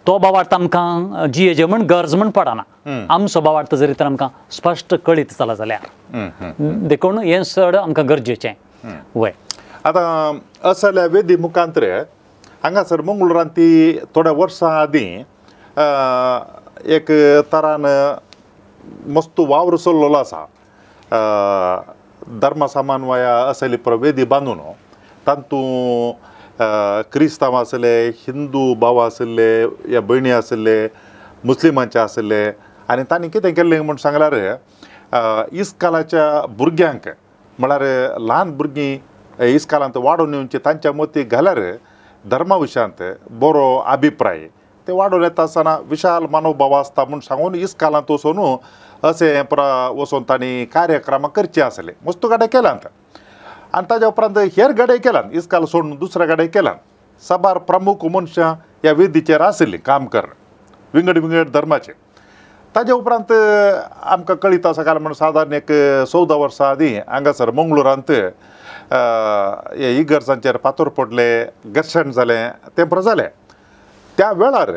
तो बाबार्थ आमकां जियेचे म्हण गरज म्हण पडना, आमचो बाबार्थ जरी तर आमकां स्पश्ट कळीत जाला जाल्यार. देखून हें चड आमकां गरजेचें. वय आतां असल्या वेदी मुखांतर हांगासर मंगळुरांत ती थोड्या वर्सां आदीं एक तरान मस्त वावर चल्लेलो आसा, धर्म समन्वया असली प्रवेदी बांदून तातूंत क्रिस्तांव आसले, हिंदू भाव आसले, या भयणी आसले, मुस्लिमांचे आसले. आनी तांणी कितें केल्लें म्हूण सांगल्यार इस्कालाच्या भुरग्यांक म्हळ्यार ल्हान भुरगीं इस्कालांत वाडोवन येवचे तांच्या मती घाल्यार धर्मा विशयांत बरो अभिप्राय ते वाडोवन येता आसतना विशाल मनोभाव आसता म्हूण सांगून इस्कालांत वचून अशें पुरा वचून तांणी कार्यक्रम करचे आसले, मस्त गाडे केल्यात. आनी ताज्या उपरांत हेर गाडे केल्यात, इस्काल सोडून दुसऱ्या गाडे केल्यात. साबार प्रमुख मनशां ह्या वेदीचेर आशिल्लीं काम कर विंगड विंगड धर्माचे. ताज्या उपरांत आमकां कळीत आसा कारण म्हण सादारण एक 14 वर्सां आदीं हांगासर मंगळुरांत हे इगर्जांचेर फातर पडले, घर्शण जालें, तें पुरो जालें. त्या वेळार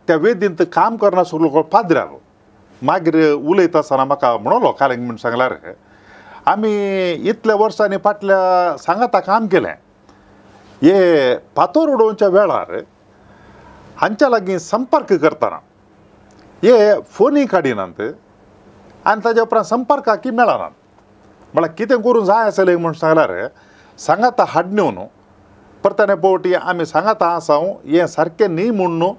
त्या वेदींत काम करनासलो पाद्र्याव मागीर उलयता आसतना म्हाका म्हणलो कालेंग म्हूण सांगल्यार आमी इतल्या वर्सांनी फाटल्या सांगाता काम केलें, हे फातर उडोवच्या वेळार हांच्या लागीं संपर्क करतना हे फोनूय काडिनात आनी ताज्या उपरांत संपर्काकय मेळनात. म्हळ्यार कितें करूंक जाय आसलें म्हूण सांगल्यार सांगाता हाडून न्हू परताने पवटी आमी सांगाता आसा हें सारकें न्ही म्हूण न्हू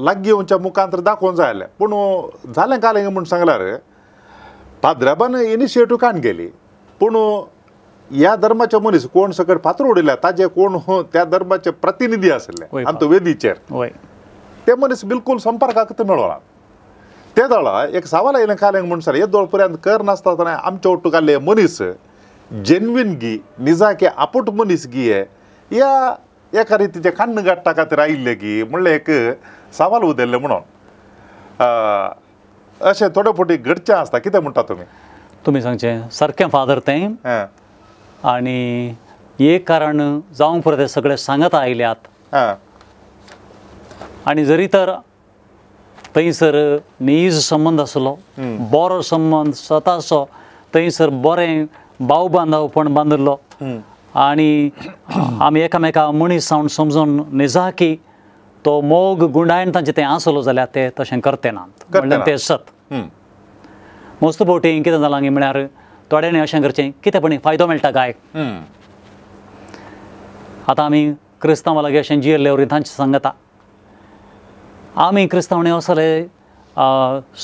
लागीं येवच्या मुखांत दाखोवंक जाय आसलें. पूण जालें कालें म्हूण सांगल्यार पाद्र्याबान इनिशिएटीव काडून गेली, पूण ह्या धर्माचे मनीस कोण सकयल फातर उडयल्या ताजे कोण त्या धर्माचे प्रतिनिधी आसले आनी तो वेदीचेर ते मनीस बिलकूल संपर्काक मेळना. ते दळा एक सवाल आयलें कालें म्हूण सांगलें येदोळ पर्यंत कर नासता आमच्या ओट्टू घाल्ले मनीस जेन्युइन गी निजाके आपूट मनीस गी या एका रितीचे काण्ण गाडटा खातीर आयिल्ले गी म्हणलें एक सवाल उदेल्लें म्हणून. अशें थोडे फावटी घडचें आसता. कितें म्हणटा तुमी? तुमी सांगचें सारकें फादर तें. आनी एक कारण जावंक पुरो ते सगळे सांगत आयल्यात. आनी जरी तर थंयसर नीज संबंद आसलो, बरो संबंद स्वताचो, थंयसर बरें भाव बांदवपण बांदिल्लो आनी आमी एकामेका मनीस जावन समजून निजाकी तो मोग गुंडायन तांचे तें आसलो जाल्यार ते तशें करते नात म्हणल्यार तें सत. मस्त फावटी कितें जालां म्हळ्यार थोड्यांनी अशें करचें कितें पण फायदो मेळटा काय. आतां आमी क्रिस्तांवा लागीं अशें जियेल्ले वरी तांचे सांगता आमी क्रिस्तांवांनी असले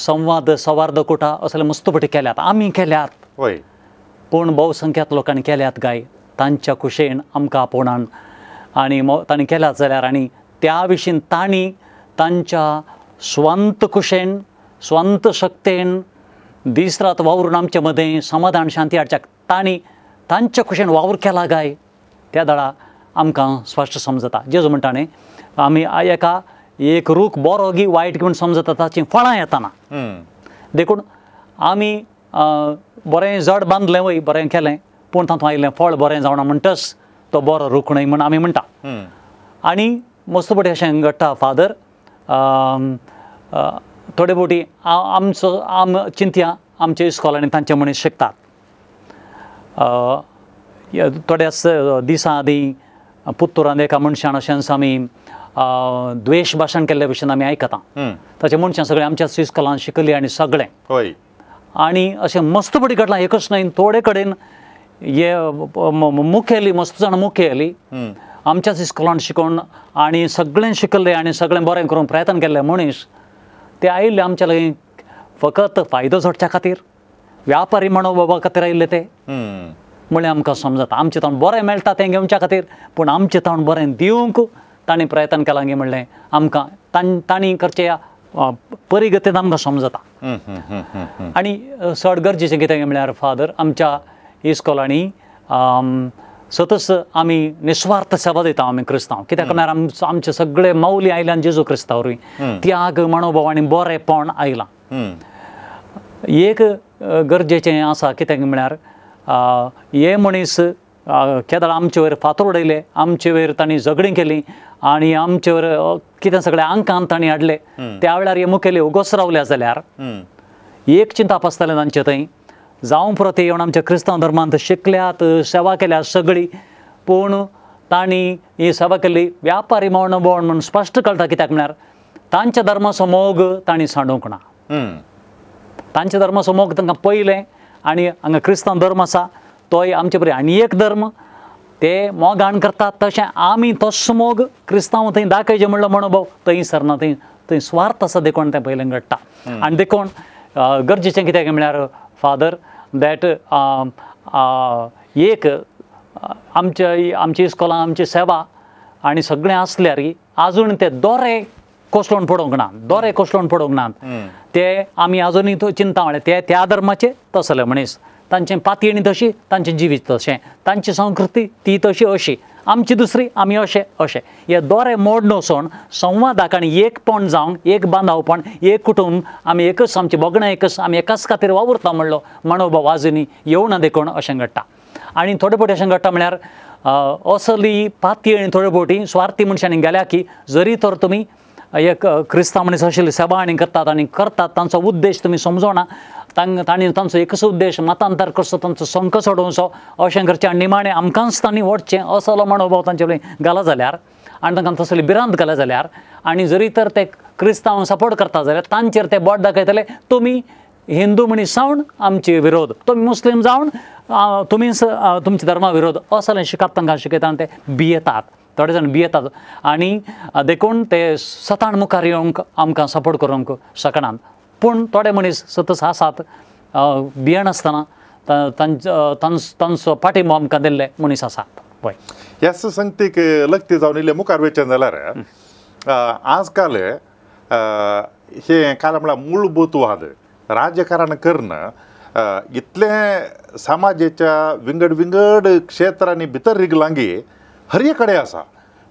संवाद सवार्द कुटा असले मस्त फावटी केल्यात, आमी केल्यात, पूण बहुसंख्यात लोकांनी केल्यात काय तांच्या कुशेन आमकां आपोवणान आनी तांणी केल्यात जाल्यार आनी त्या विशीं तांणी तांच्या स्वांत कुशेन स्वांत शक्तेन दीस रात वावरून आमचे मदें समाधान शांती हाडच्याक तांणी तांच्या कुशेन वावर केला काय त्या दळा आमकां स्पश्ट समजता. जेजू म्हणटा न्ही आमी एका एक रूख बरो गी वायट म्हूण समजता ताचीं फळां येताना. देखून आमी बरें जड बांदलें वय बरें केलें पूण तातूंत आयिल्लें फळ बरें जावना म्हणटच तो बरो रूख न्हय म्हूण आमी म्हणटा. आनी मस्त फावटी अशें घडटा फादर, थोडे फावटी आमचो आम चिंतया आमच्या इस्कॉलांनी तांचे मनीस शिकतात. थोड्याच दिसां आदीं पुत्तुरांत एका मनशान अशेंच आमी द्वेश भाशण केल्ले भशेन आमी आयकता. ताचे मनशां सगळें आमच्याच इस्कॉलान शिकली आनी सगळें आनी अशें मस्त फावटी घडलां. एकच न्हय थोडे कडेन हे मुखेली मस्त जाण मुखेली आमच्याच इस्कॉलान शिकोवन आनी सगळें शिकल्लें आनी सगळें बरें करूंक प्रयत्न केल्ले मनीस ते आयिल्ले आमच्या लागीं फकत फायदो जोडच्या खातीर, व्यापारी मनोभावा खातीर आयिल्ले ते म्हणल्यार आमकां समजता आमचें ताण बरें मेळटा तें घेवच्या खातीर, पूण आमचें ताण बरें दिवंक तांणी प्रयत्न केलां गी म्हणलें आमकां तांणी करचे परिगतीन आमकां समजता. आनी चड गरजेचें कितें म्हणल्यार फादर आमच्या इस्कॉलांनी सतच आमी निस्वार्थ सेवा दिता आमी क्रिस्तांव. कित्याक म्हळ्यार आमचे सगळे माऊली आयल्यान जेजू क्रिस्ता वरवीं त्याग मनोभाव आनी बरेंपण आयलां. एक गरजेचें आसा कित्याक म्हळ्यार हे मनीस केदळ आमचे वयर फातर उडयले, आमचे वयर तांणी झगडीं केलीं आनी आमचे वयर कितें सगळें आंकान तांणी हाडले. त्या वेळार हे मुखेली उगोस रावले जाल्यार एक चिंताप आसतालें तांचे थंय जावं पुरो ते येवन आमच्या क्रिस्तांव धर्मांत शिकल्यात, सेवा केल्या सगळी, पूण तांणी ही सेवा केल्ली व्यापारी मनोभाव म्हूण स्पश्ट कळटा. कित्याक म्हळ्यार तांच्या धर्माचो मोग तांणी सांडूंक ना. तांच्या धर्माचो मोग तांकां पयलें आनी हांगा क्रिस्तांव धर्म आसा तोय आमचे बरी आनी एक धर्म ते मोगान करतात तशें आमी तोच मोग क्रिस्तांव थंय दाखयचे म्हणलो मनोभाव थंय सरना, थंय थंय स्वार्थ आसा देखून तें पयलें घडटा. आनी देखून गरजेचें कित्याक म्हळ्यार फादर that एक आमच्या आमची इस्कॉलां आमची सेवा आनी सगळें आसल्यार आजून ते दोरे कोसळून पडोवंक ना, दोरे कोसळून पडोवंक नात ते आमी आजुनूय चिंता म्हळ्यार ते त्या धर्माचे तसले मनीस, तांचें पातयेणी तशी, तांचें जिवीत तशें, तांची संस्कृती ती तशी अशी, आमची दुसरी आमी अशें अशें. हे दोरे मोड वचून संवादाक आनी एकपण जावंक, एक बांदावपण, एक कुटुंब, आमी एकच, आमची भोगणां एकच, आमी एकाच खातीर वावुरता म्हणलो मनोभाव आजुनूय येवना देखून अशें घडटा. आनी थोडे फावटी अशें घडटा म्हळ्यार असली पातयेणी थोडे फावटी स्वार्थी मनशांनी गेल्या की जरी तर तुमी एक क्रिस्तांव मनीस आशिल्ली सेवा आनी करतात आनी करतात तांचो उद्देश तुमी समजोना, तांणी तांचो एकच उद्देश मतांतर करचो, तांचो संक सोडोवचो अशें करचें आनी निमाणें आमकांच तांणी वडचें असलो मनोभाव तांचे कडेन घाला जाल्यार आनी तांकां तसली भिरांत घाल्या जाल्यार आनी जरी तर ते क्रिस्तांव सपोर्ट करता जाल्यार तांचेर ते बोट दाखयतले तुमी हिंदू मनीस जावन आमचे विरोध, तुमी मुस्लीम जावन तुमीच तुमच्या धर्मा विरोध असलें शिकप तांकां शिकयता आनी ते भियेतात, थोडे जाण भियेतात आनी देखून ते सतान मुखार येवंक आमकां सपोर्ट करूंक शकनात. पूण थोडे मनीस सतच आसात भियेनासतना तांचो पाठिंबो आमकां दिल्ले मनीस आसात. पळय ह्याच संगतीक लक्ती जावन इल्लें मुखार वयचें जाल्यार आजकाल हें काल म्हळ्यार मूलभूतवाद राजकारण करून इतलें समाजाच्या विंगड विंगड क्षेत्रांनी भितर रिगलां गी हर एक कडेन आसा.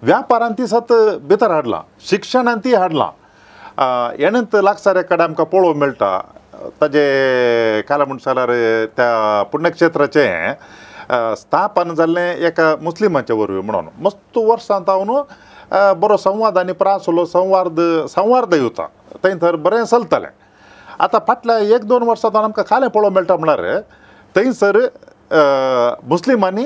व्यापारान ती सत भितर हाडलां, शिक्षणान ती हाडलां, येणंत लागसार कडेन आमकां पळोवंक मेळटा ताजे काल म्हण जाल्यार त्या पुण्यक्षेत्राचें स्थापन जाल्लें एका मुस्लिमाच्या वरवीं म्हणून मस्त वर्सां जावन बरो संवाद आनी प्रासलो संवाद संवार्दय उता थंय थंय बरें चलतालें. आतां फाटल्या एक दोन वर्सां जावन आमकां कालें पळोवंक मेळटा म्हळ्यार थंयसर मुस्लिमांनी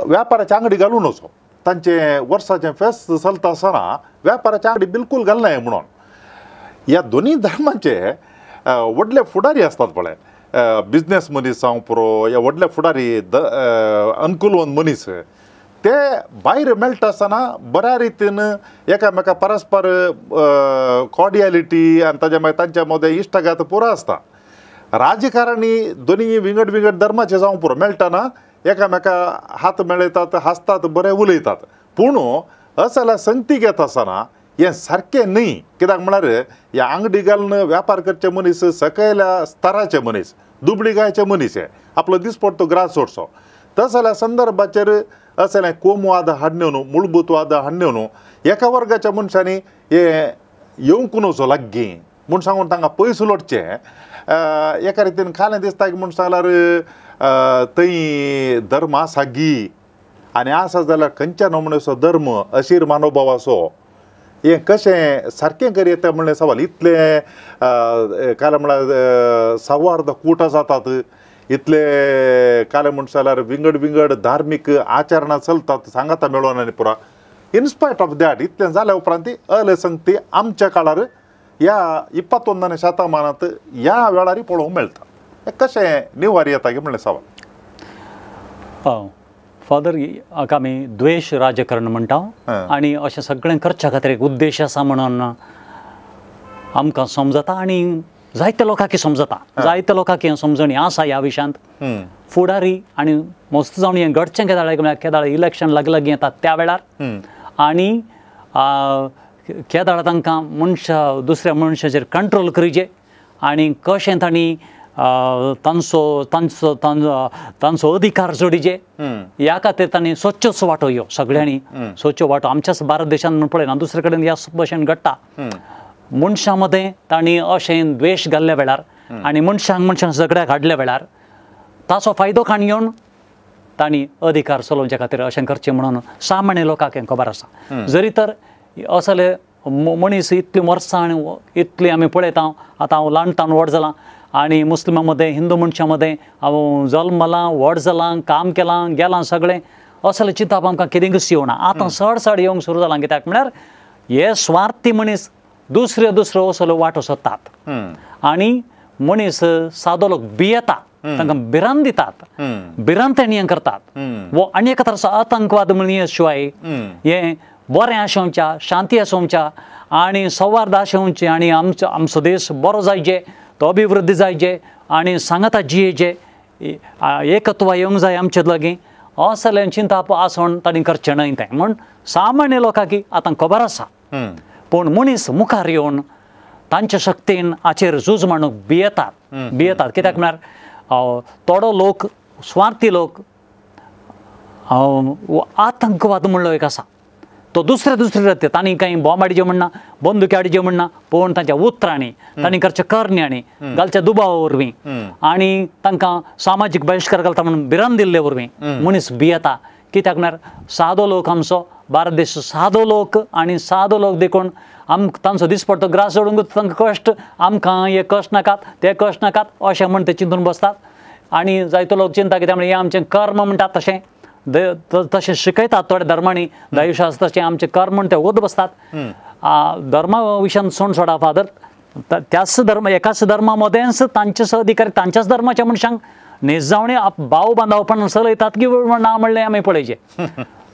व्यापाराची आंगडी घालून वचो तांचें वर्साचें फेस्त चलता आसतना व्यापाराची आंगडी बिलकूल घालनाय म्हणून ह्या दोनी धर्माचे व्हडले फुडारी आसतात पळय बिजनेस मनीस जावं पुरो ह्या व्हडले फुडारी अनुकूलवंत मनीस ते भायर मेळटा आसतना बऱ्या रितीन एकामेका परस्पर कॉर्डियलिटी आनी ताज्या मागीर तांच्या मदें इश्टागत पुरो आसता. राजकारणी दोनी विंगड विंगड धर्माचे जावं पुरो मेळटना एकामेका हात मेळयतात हांसतात बरें उलयतात पूण असल्या संगती घेता आसतना हें सारकें न्हय. कित्याक म्हळ्यार ह्या आंगडी घालून व्यापार करचे मनीस सकयल्या स्तराचे मनीस दुबळी गायचे मनीस हे आपलो दिसपडतो ग्रास सोडचो तसल्या संदर्भाचेर असलें कोमवाद हाडण्यो न्हू मुळभूतवाद हाडण्यो न्हू एका वर्गाच्या मनशांनी हे येवंक न्हू लागीं म्हूण सांगून तांकां पयस लोटचें एका रितीन खालें दिसता की म्हूण सांगल्यार थंय धर्म आसा गी आनी आसा जाल्यार खंयच्या नमुन्याचो धर्म अशीर मानोभावाचो हें कशें सारकें करी येता म्हणलें सवाल. इतलें काल म्हळ्यार सवार्द कूट जातात इतले काल म्हण जाल्यार विंगड विंगड धार्मीक आचरणां चलतात सांगाता मेळोन आनी पुरा इनस्पायट ऑफ that इतलें जाल्या उपरांत अलसंगती आमच्या काळार ह्या 21व्या शतमानांत ह्या वेळार पळोवंक मेळटा. हें कशें निवारी येता की म्हणलें सवाल. फादर हाका आमी द्वेश राजकारण म्हणटा आनी अशें सगळें करच्या खातीर एक उद्देश आसा म्हणून आमकां समजता आनी जायत्या लोकांक समजता जायत्या लोकांक हें समजणी आसा ह्या विशयांत. फुडारी आनी मस्त जावन हें घडचें केदाळ म्हळ्यार केदाळ इलेक्शन लागीं लागीं येता त्या वेळार आनी केदाळ तांकां मनशा दुसऱ्या मनशाचेर कंट्रोल करीजे आनी कशें तांणी तांचो तांचो तांचो अधिकार जोडीजे ह्या खातीर तांणी स्वच्छच वांटो ह्यो सगळ्यांनी स्वच्छ वांटो आमच्याच भारत देशांत म्हूण पळयना दुसरे कडेन ह्या भशेन घडटा. मनशां मदें तांणी अशें द्वेश घाल्ल्या वेळार आनी मनशांक मनशांक झगड्याक हाडल्या वेळार ताचो फायदो खाण घेवन तांणी अधिकार चलोवच्या खातीर अशें करचें म्हणून सामान्य लोकांक हें खबर आसा. जरी तर असले मनीस इतलीं वर्सां आनी इतलीं आमी पळयता आतां हांव ल्हानतान व्हड जालां आनी मुस्लिमां मदें हिंदू मनशां मदें हांव जल्मलां व्हड जालां काम केलां गेलां सगळें असलें चिंतप आमकां कितेंकूच येवना. आतां चड चड येवंक सुरू जालां कित्याक म्हळ्यार हे स्वार्थी मनीस दुसऱ्यो दुसऱ्यो असल्यो वाटो सोदतात आनी मनीस सादो लोक भियेता तांकां भिरांत दितात भिरांत हें करतात वो आनी एका तराचो आतंकवाद म्हणून शिवाय हें बरें आसोवच्या शांती आसोवच्या आनी सौहार्द आसोवचें आनी आमचो आमचो देश बरो जायचे तो अभिवृद्धी जायचे आनी सांगाता जियेचे एकत्व येवंक जाय आमचे लागीं असलें चिंतप आसून तांणी करचें न्हय तें म्हूण सामान्य लोकांक आतां खबर आसा. पूण मनीस मुखार येवन तांच्या शक्तीन हाचेर झूज मांडूंक भियेतात भियेतात कित्याक म्हळ्यार थोडो लोक स्वार्थी लोक आतंकवाद म्हणलो एक आसा तो दुसरे दुसरे जाते तांणी कांय बॉम्ब हाडचे म्हणना बंदुकी हाडचे म्हणना पूण तांच्या उतरांनी तांणी करच्या करण्यांनी घालच्या दुबावा वरवीं आनी तांकां सामाजीक बहिश्कार घालता म्हणून भिरांत दिल्ले वरवीं मनीस भियेता. कित्याक म्हळ्यार सादो लोक आमचो भारत देश सादो लोक आनी सादो लोक देखून आमकां तांचो दिसपडतो ग्रास जोडूंक तांकां कश्ट आमकां हे कश्ट नाकात ते कश्ट नाकात अशें म्हण ते चिंतून बसतात आनी जायतो लोक चिंता कित्याक म्हळ्यार हें आमचें कर्म म्हणटात तशें तशें शिकयतात थोड्या धर्मांनी दैवशास्त्राचें आमचें कर्म म्हण ते वत बसतात. धर्मा विशयान सोड सोडा फादर त्याच धर्म एकाच धर्मा मदेंच तांचे अधिकारी तांच्याच धर्माच्या मनशांक न्हेजावणे भाव बांदावपण चलयतात की ना म्हणलें आमी पळयचें.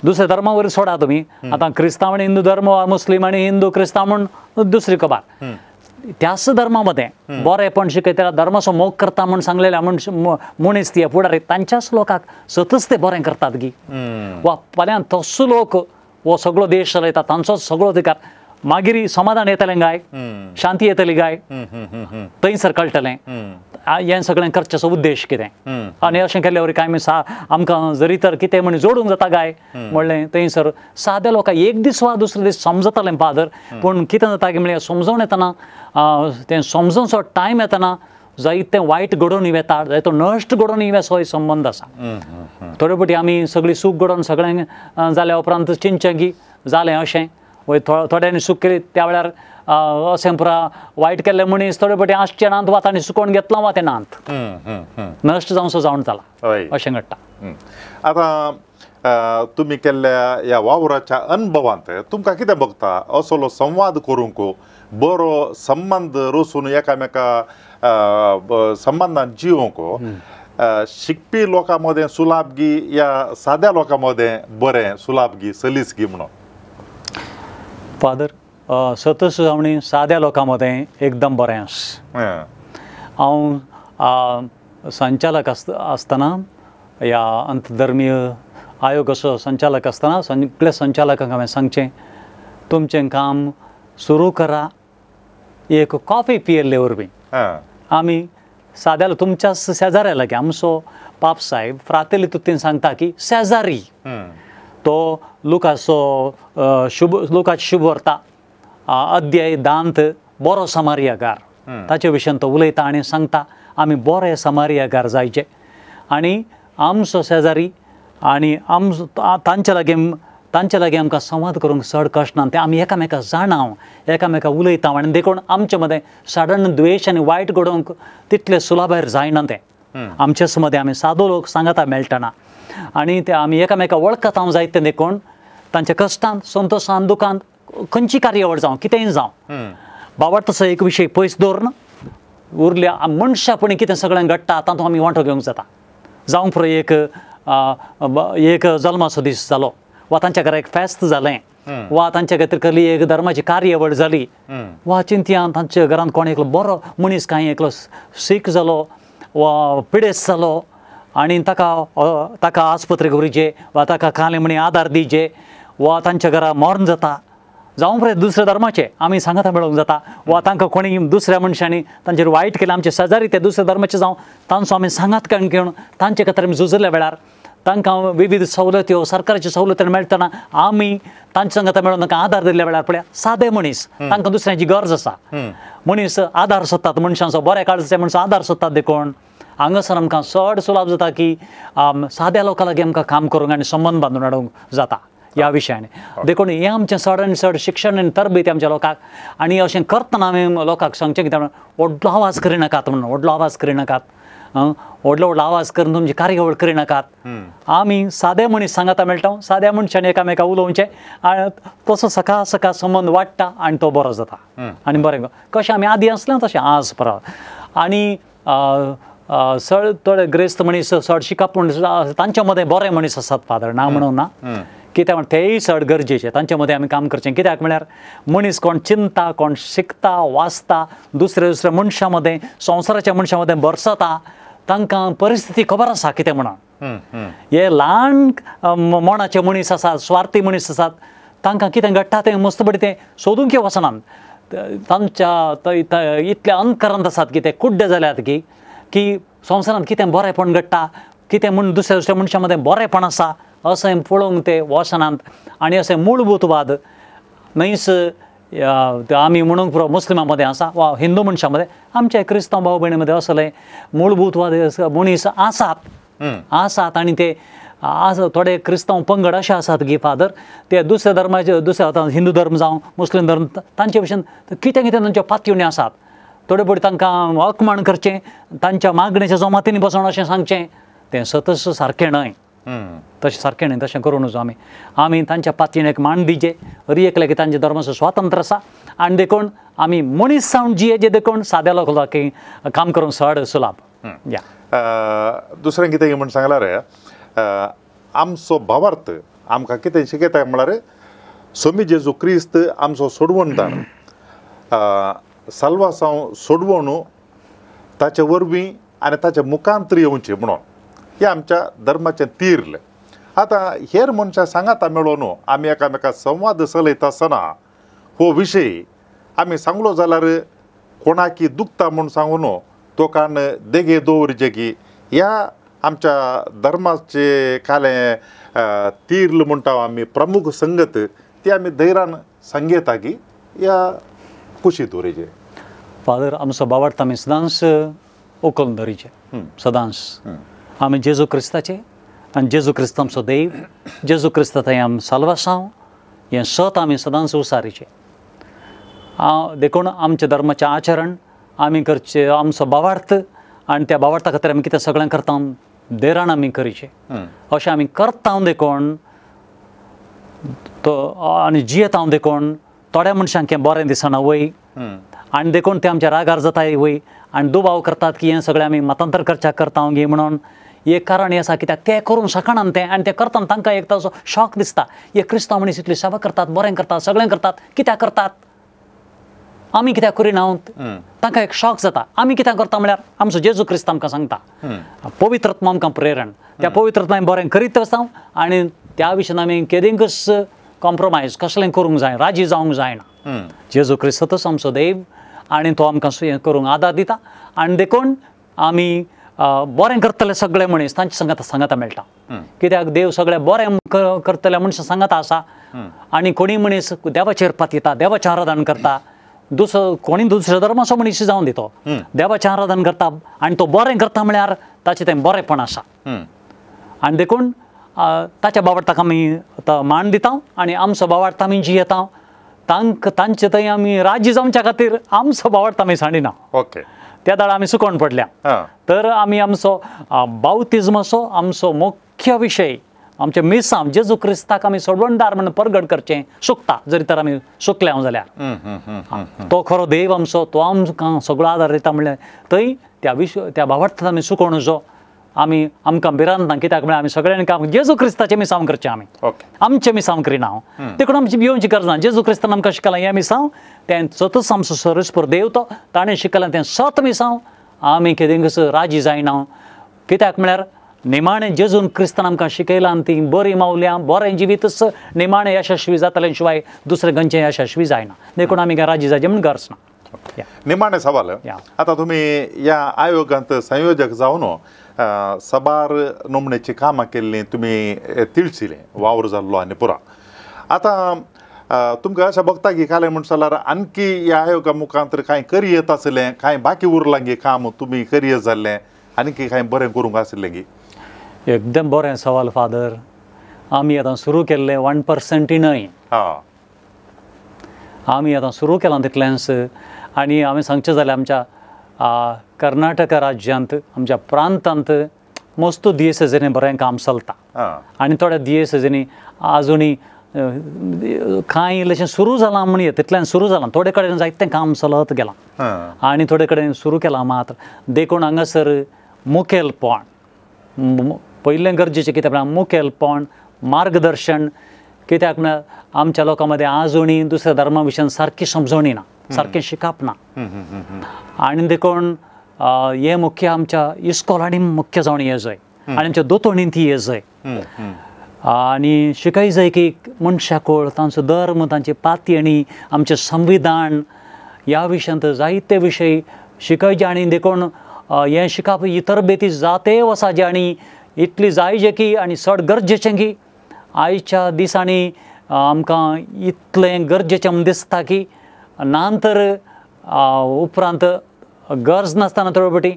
दुसऱ्या धर्मा वयर सोडा तुमी आतां क्रिस्तांव आनी हिंदू धर्म वा मुस्लीम आनी हिंदू क्रिस्तांव म्हूण दुसरी खबर. त्याच धर्मा मदें बरेंपण शिकयता धर्माचो मोग करता म्हूण सांगलेल्या मनीस ती फुडारी तांच्याच लोकांक सतच ते बरें करतात गी वा फाल्यां तसो लोक हो सगळो देश चलयता तांचोच सगळो अधिकार मागीर समाधान येतलें गाय, शांती येतली गाय, थंयसर कळटलें हें सगळें करचेचो उद्देश कितें आनी अशें केल्ले वरी कांय आमकां जरी तर कितें म्हण जोडूंक जाता गाय म्हणलें थंयसर साद्या लोकांक एक दीस वा दुसरे दीस समजतलें फादर. पूण कितें जाता की म्हणल्यार समजून येतना तें समजूनसो टायम येतना जायते वायट घडोवन येता, जायतो नश्ट घडोवन येसो संबंद आसा. थोडे फावटी आमी सगळी सूख घडोवन सगळ्यांक जाल्या उपरांत चिंतचें की जालें अशें वय थोड्यांनी सूख केली त्या वेळार अशें पुरा वायट केल्ले मनीस थोडे फावटी आसचे नात वा तांणी सुकोवन घेतला वा ते नात नश्ट जावंसो जावन जाला अशें घडटा. आतां तुमी केल्ल्या ह्या वावराच्या अनुभवांत तुमकां कितें बघता असलो संवाद करूंक बरो संबंद रोसून एकामेका संबंदान जिवंक शिकपी लोकां मदें सुलाबगी या साद्या लोकां मदें बरें सुलाबगी सलीसगी म्हणून? फादर सतस जावणी साद्या लोकां मदें एकदम बरें आस. हांव संचालक आसतना ह्या अंतधर्मीय आयोगाचो संचालक आसतना सगळे संचालकांक हांवें सांगचें तुमचें काम सुरू करा एक कॉफी पियेल्ले वरवीं. आमी साद्या तुमच्या शेजाऱ्या लागीं आमचो पाप साहेब फ्रातेली तुतीन सांगता की शेजारी तो लुकाचो शुभ लुकाच शुभ व्हरता अध्याय दांत बरो समारियागार ताचे विशयान तो उलयता आनी सांगता आमी बरे समारियागार जायचे आनी आमचो शेजारी आनी आमचो तांचे लागीं आमकां संवाद करूंक चड कश्ट ना, ते आमी एकामेका जाणाव एकामेका उलयता आनी देखून आमचे मदें सादारण द्वेश आनी वायट घडोवंक तितले सुलाभायर जायना तें आमचेच मदें आमी सादो लोक सांगाता मेळटना आनी ते आमी एकामेका वळखता जायत तें देखून तांच्या कश्टान संतोशान दुखान खंयची कार्यावळ जावं कितेंय जावं बाबा तसो एक विशय पयस दवरून उरल्या मनशापणी कितें सगळें घडटा तातूंत आमी वांटो घेवंक जाता. जावंक पुरो एक एक जल्माचो दीस जालो वा तांच्या घरा एक फेस्त जालें वा तांच्या खातीर कसली एक धर्माची कार्यावळ जाली वा चिंतयान तांच्या घरांत कोण एकलो बरो मनीस कांय एकलो सीख जालो वा पिडेस्त जालो आनी ताका ताका आस्पत्रेक व्हरचे वा ताका काले म्हणी आदार दिवचे वा तांच्या घरा मरण जाता जावं पळय दुसऱ्या धर्माचे आमी सांगाता मेळोवंक जाता वा तांकां कोणी दुसऱ्या मनशांनी तांचेर वायट केलें आमचे शेजारी ते दुसऱ्या धर्माचे जावं तांचो आमी सांगात काडून घेवन तांचे खातीर आमी झुजल्या वेळार तांकां विविध सवलत्यो सरकाराच्यो सवलत्यो मेळटना आमी तांच्या सांगाता मेळोवन तांकां आदार दिल्ल्या वेळार पळय सादे मनीस तांकां दुसऱ्यांची गरज आसा मनीस आदार सोदतात मनशांचो बऱ्या काळजाचे मनशां आदार सोदतात देखून हांगासर आमकां चड सुलाभ जाता की साद्या लोकां लागीं आमकां काम करूंक आनी संबंद बांदून हाडूंक जाता ह्या विशयान. देखून हें आमचें चड आनी चड शिक्षण आनी तरबेती आमच्या लोकांक आनी अशें करतना आमी लोकांक सांगचें कितें व्हडलो आवाज करिनाकात म्हणून व्हडलो आवाज करिनाकात व्हडलो व्हडलो आवाज करून तुमची कार्यावळ करिनाकात. आमी सादे मनीस सांगाता मेळटा साद्या मनशान एकामेका उलोवचें आनी तसो सकाळ सकाळ संबंद वाडटा आनी तो बरो जाता आनी बरें कशें आमी आदीं आसलें तशें आज परत. आनी चड थोडे ग्रेस्त मनीस चड शिकप मनीस तांच्या मदें बरे मनीस आसात फादर ना म्हणून ना कित्याक म्हण तेय चड गरजेचे तांच्या मदें आमी काम करचें कित्याक म्हळ्यार मनीस कोण चिंता कोण शिकता वाचता दुसऱ्या दुसऱ्या मनशां मदें संवसाराच्या मनशां मदें भरसता तांकां परिस्थिती खबर आसा कितें म्हणून. हे ल्हान मनाचे मनीस आसात स्वार्थी मनीस आसात तांकां कितें घडटा तें मस्त बरें तें सोदूंक वचनात तांच्या इतल्या अंतकरांत आसात की ते कुड्डे जाल्यात की की संवसारांत कितें बरेंपण घडटा कितें म्हूण दुसऱ्या दुसऱ्या मनशां मदें बरेंपण आसा अशें पळोवंक ते वचनात आनी अशें मूळभूतवाद न्हयच आमी म्हणूंक पुरो मुस्लिमां मदें आसा वा हिंदू मनशां मदें आमच्या क्रिस्तांव भाव भयणी मदें असले मूळभूतवाद मनीस आसात आसात आनी ते आसा थोडे क्रिस्तांव पंगड अशे आसात की फादर ते दुसऱ्या धर्माचे दुसऱ्या आतां हिंदू धर्म जावं मुस्लीम धर्म तांचे भशेन कितें कितें तांच्यो पातयेवण्यो आसात थोडे फावटी तांकां अपमान करचें तांच्या मागणेच्या जमातींनी बसोवन अशें सांगचें तें सतस सारकें न्हय तशें सारकें न्हय तशें करूं नजो आमी आमी तांच्या पातयेक मान दिवचे हर एकल्याक तांच्या धर्माचो स्वातंत्र्य आसा आनी देखून आमी मनीस जावन जियेचे देखून साद्या लोकां लागीं काम करूंक चड सुलाभ. या दुसरें कितें म्हण सांगल्यार आमचो भावार्थ आमकां कितें शिकयता म्हळ्यार स्वामी जेजू क्रिस्त आमचो सोडवणदार साल्वासांव सोडवण ताचे वरवीं आनी ताच्या मुखांतर येवचें म्हणून हें आमच्या धर्माचें तीर्ल. आतां हेर मनशां सांगाता मेळोवन आमी एकामेका संवाद चलयता आसतना हो विशय आमी सांगलो जाल्यार कोणाकी दुखता म्हूण सांगून तो कान देगे दवरचे की ह्या आमच्या धर्माचे काले तीर्ल म्हणटा आमी प्रमुख संगत ती आमी धैर्यान सांगता की ह्या कुशी दवरिचे. फादर, आमचो बावार्थ आमी सदांच उखलून धरिचे, सदांच आमी जेजू क्रिस्ताचे आनी जेजू क्रिस्त आमचो देव, जेजू क्रिस्ता थंय आमी साल्वासांव हें सत आमी सदांच उसारीचें. देखून आमच्या धर्माचें आचरण आमी करचें, आमचो भावार्थ आनी त्या भावार्था खातीर आमी कितें सगळें करता देरान आमी करीचें, अशें आमी करता देखून तो आनी जियेता देखून थोड्या मनशांक हें बरें दिसना वय आनी देखून ते आमच्या रागार जाताय वय आनी दुबाव करतात की हें सगळें आमी मतांतर करच्याक करता गे म्हणून. एक कारण हें आसा कित्याक ते करूंक शकना तें आनी तें करतना तांकां एक ताचो शॉक दिसता, हे क्रिस्तांव मनीस इतली सेवा करतात, बरें करतात, सगळें करतात, कित्याक करतात, आमी कित्याक करिना? तांकां एक शॉक जाता. आमी कित्याक करता म्हळ्यार आमचो जेजू क्रिस्त आमकां सांगता, पवित्रत्व आमकां प्रेरण, त्या पवित्रत्वान बरें करीत आसता आनी त्या विशयान आमी केदींकच कॉम्प्रोमायज कसलें करूंक जाय, राजी जावंक जायना. जेजू क्रिस्तच आमचो देव आनी तो आमकां हें करूंक आदार दिता आनी देखून आमी बरें करतले सगळे मनीस तांचे सांगाता सांगाता मेळटा, कित्याक देव सगळे बरें करतले मनशां सांगाता आसा आनी कोणी मनीस देवाचेर पातयता, देवाचें आराधन करता, दुसरो कोणी दुसऱ्या धर्माचो मनीस जावन दितो देवाचें आराधन करता आनी तो बरें करता म्हळ्यार ताचें तें बरेंपण आसा आनी देखून ताच्या बावार्थाक आमी मान दिता आनी आमचो बावार्थ आमी जियेता. तांकां तांचे थंय आमी राजी जावच्या खातीर आमचो बावार्थ आमी सांडिना. ओके, त्या दाळ आमी सुकोवन पडल्या. तर आमी आमचो बावतिज्माचो आमचो मुख्य विशय आमचें मिसांव जेजू क्रिस्ताक आमी सोडवणदार म्हणून परगट करचें सुकता, जरी तर आमी सुकले हांव जाल्यार तो खरो देव आमचो, तो आमकां सगळो आदार दिता म्हणल्यार थंय त्या विश्व त्या भावार्थान आमी सुकोवन जो आमी आमकां भिरांत ना, कित्याक म्हळ्यार आमी सगळ्यांनी काम जेजू क्रिस्ताचें मिसांव करचें, आमी आमचें मिसांव करिना हांव, देखून आमची भियोवची गरज ना. जेजू क्रिस्तान आमकां शिकलां हें मिसांव, तें सतच आमचो सरस्पर देव तो ताणें शिकलां तें सत मिसांव, आमी केदींकच राजी जायना, कित्याक म्हळ्यार निमाणें जेजून क्रिस्तान आमकां शिकयलां आनी तीं बरीं मावल्यां बरें जिवीतच निमाणें यशस्वी जातलें शिवाय दुसरें खंयचें यशस्वी जायना. देखून आमी काय राजी जायचें म्हूण गरज ना. निमाणें सवाल, आतां तुमी ह्या आयोगांत संयोजक जावन सबार नोमणेची कामां केल्लीं तुमी तिळशिलें वावर जाल्लो आनी पुरा, आतां तुमकां अशें बघता की कालें म्हण जाल्यार आणखी ह्या आयोगा मुखांत कांय करी येत आसलें, कांय बाकी उरलां गी काम तुमी करी जाल्लें आनी कांय बरें करूंक आशिल्लें गी? एकदम बरें सवाल फादर. आमी आतां सुरू केल्लें 1% न्हय, आमी आतां सुरू केलां तितलेंच. आनी हांवें सांगचें जाल्यार आमच्या कर्नाटक राज्यांत आमच्या प्रांतांत मस्त दियेसेजींनी बरें काम चलता आनी थोड्या दियेसेजींनी आजुनूय कांय इल्लेशें सुरू जालां म्हणये तितल्यान सुरू जालां, थोडे कडेन जायतें काम चलत गेलां आनी थोडे कडेन सुरू केलां मात्र. देखून हांगासर मुखेलपण पयलें गरजेचें कित्याक म्हळ्यार मुखेलपण मार्गदर्शन, कित्याक म्हळ्यार आमच्या लोकां मदें आजुनूय दुसऱ्या धर्मा विशयान सारकी समजवणी ना, सारकें शिकप ना आनी देखून हें मुख्य आमच्या इस्कोलांनी मुख्य जावन हें जाय आनी आमच्या दोतोणीन ती हें जाय आनी शिकय जाय की मनशाकोळ तांचो धर्म तांची पातयणी आमचें संविधान ह्या विशयांत जायते विशय शिकयचे आनी देखून हें शिकप ही तरबेती जाते वसाची आनी इतली जायजे की आनी चड गरजेचें की आयच्या दिसांनी आमकां इतलें गरजेचें म्हूण दिसता की ना तर उपरांत गरज नासतना थोडे फावटी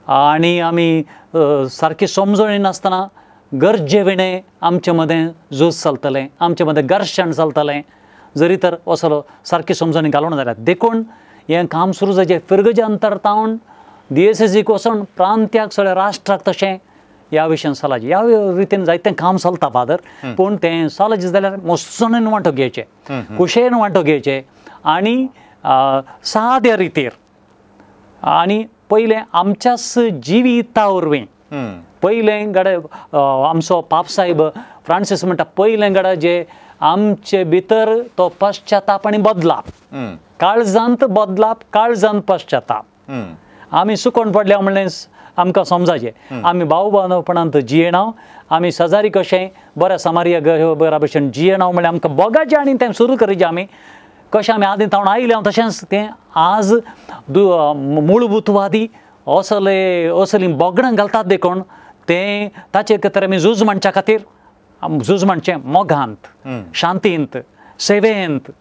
आनी आमी सारकी समजणी नासतना गरजे विणें आमचे मदें झूज चलतलें, आमचे मदें घर्शण चलतलें जरी तर असलो सारकी समजणी घालूंक जाल्यार. देखून हें काम सुरू जायचें फिरगजे अंतर तावन दियेसेजीक वचून प्रांत्याक सगळ्या राष्ट्राक तशें ह्या विशयान चलाचें. ह्या रितीन जायतें काम चलता फादर, पूण तें चलाचें जाल्यार मोस्सणेन वांटो घेवचें, खुशयेन वांटो घेवचें आनी साद्या रितीर आनी पयलें आमच्याच जिविता वरवीं पयलें गडे आमचो पापसाहेब फ्रांसीस म्हणटा पयलें गडे जे आमचे भितर तो पश्चाताप आनी बदलाप, काळजांत बदलाप, काळजांत पश्चाताप. आमी सुकोवन पडल्या म्हणलें आमकां समजाचें आमी भाव बांदवपणांत जियेना, आमी शेजारी कशें बऱ्या समारिया बऱ्या भशेन जियेना म्हणल्यार आमकां बोगाचें आनी तें सुरू करीचें. आमी कशें आमी आदीं तावन आयले हांव तशेंच तें आज मूळभूतवादी असले असलीं बोगणां घालतात देखून तें ताचे खातीर आमी झूज मांडच्या खातीर झूज मांडचें मोगांत, शांतींत, सेवेंत.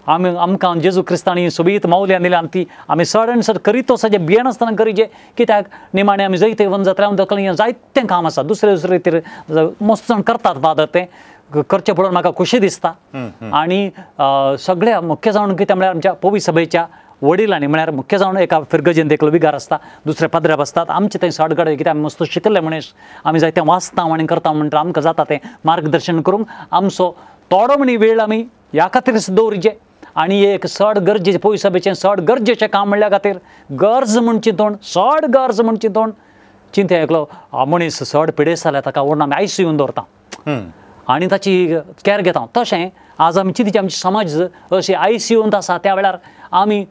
आमी आमकां जेजू क्रिस्तांनी सोबीत मौल्यां दिल्या आनी ती आमी चड आनी चड करीत वचचें, भियेनासतना करीचें. कित्याक निमाणें आमी जैतवंत जातले. आमी दखल जायतें काम आसा दुसरे दुसरे रितीर मस्त जाण करतात फादर, तें करचें पळोवन म्हाका खोशी दिसता. आनी सगळ्या मुख्य जावन कितें म्हळ्यार आमच्या पवी सभेच्या वडिलांनी म्हळ्यार मुख्य जावन एका फिरगजेंत एकलो विगार आसता, दुसरे पाद्र्याब आसतात. आमचें थंय सडगड कित्याक आमी मस्त शिकल्ले मनीस, आमी जायतें वाचता आनी करता म्हणटा आमकां जाता तें मार्गदर्शन करूंक आमचो थोडो म्हणी वेळ आमी ह्या खातीर दवरिचें. आनी एक चड गरजेचें पवी सभेचें चड गरजेचें काम म्हणल्या खातीर गरज म्हूण चिंतून, चड गरज म्हूण चिंतून चिंतें एकलो मनीस चड पिडेस्त जाल्यार ताका व्हरून आमी आयसीयून दवरता आनी ताची कॅर घेता. तशें आज आमी चिंतची आमची समाज अशी आयसीयूंत आसा त्या वेळार आमी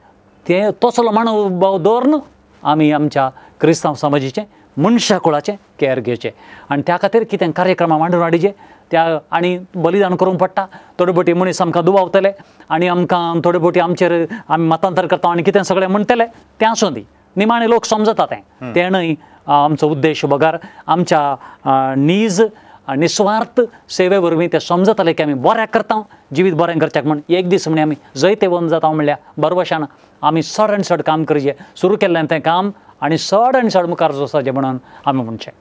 तें तसलो मानवभाव दवरून आमी आमच्या क्रिस्तांव समाजाचें मनशा कुळाचें कॅर घेवचें आनी त्या खातीर कितें कार्यक्रमां मांडून हाडचें त्या आनी बलिदान करूंक पडटा. थोडे बोटी मनीस आमकां दुबावतले आनी आमकां थोडे बोटी आमचेर आमी मतांतर करता आनी कितें सगळें म्हणटले, तें आसूं दी, निमाणें लोक समजता तें. तें न्हय आमचो उद्देश बगर आमच्या नीज निस्वार्थ सेवे वरवीं ते समजतले की आमी बऱ्याक करता, जिवीत बरें करच्याक म्हण एक दीस म्हण आमी जैतवंत जाता म्हणल्यार बरवशान आमी चड आनी चड काम करचें, सुरू केल्लें तें काम आनी चड आनी चड मुखार वचचें म्हणून आमी म्हणचें.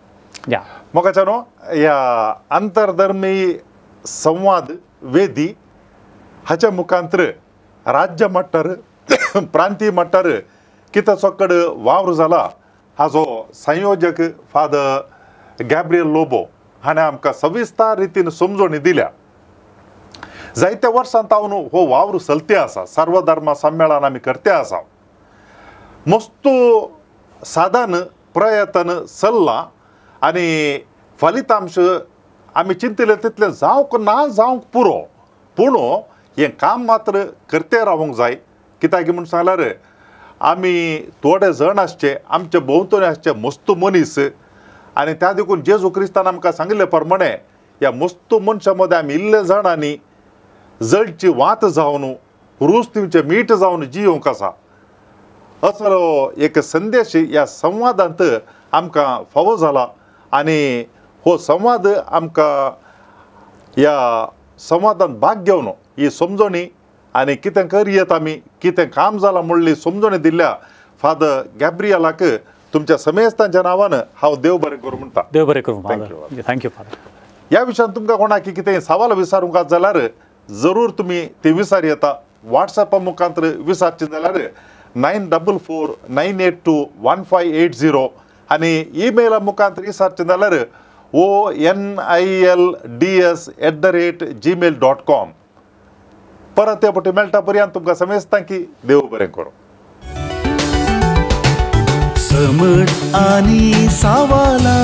या मोगाच्यानो ह्या आंतरधर्मी संवाद वेदी हाच्या मुखांतर राज्य मट्टार प्रांतीय मट्टार कितें चोकड वावर जाला हाजो संयोजक फादर गॅब्रियल लोबो हाणें आमकां सविस्तर रितीन समजोणी दिल्या. जायत्या वर्सां तावन हो वावर चलते आसा, सर्वधर्म संमेलन आमी करते आसा, मस्त साधन प्रयत्न चल्लां आनी फलितांश आमी चिंतिल्लें तितलें जावंक ना जावंक पुरो, पूण हें काम मात्र करते रावूंक जाय. कित्याक म्हूण सांगल्यार आमी थोडे जण आसचे, आमचे भोंवतणी आसचे मस्त मनीस आनी त्या देखून जेजू क्रिस्तान आमकां सांगिल्ले प्रमाणे ह्या मस्त मनशां मदें आमी इल्ले जाणांनी जळची वात जावन रूस दिवचें मीठ जावन जियोवंक आसा असो एक संदेश ह्या संवादांत आमकां फावो जाला आनी हो संवाद आमकां ह्या संवादांत भाग घेवन ही समजणी आनी कितें करयेत आमी कितें काम जालां म्हणली समजणी दिल्ल्या फादर गॅब्रियलाक तुमच्या समेस्तांच्या नांवान हांव देव बरें करूं म्हणटा. देव बरें करूं. Thank you. Thank you father. ह्या विशयान तुमकां कोणाक कितें सवाल विचारूंक आसा जाल्यार जरूर तुमी ती विचार येता. वॉट्सॅपा मुखांत विचारचें जाल्यार 944 982 1580 आनी ईमेला मुखांत विचारचें जाल्यार onilds@gmail.com. परत ते पटी मेळटा पर्यंत तुमकां समेस्तांक की देव बरें करूं. समट आनी सावाला.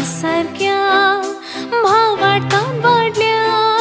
सारक्या भावार्तान वाडल्या.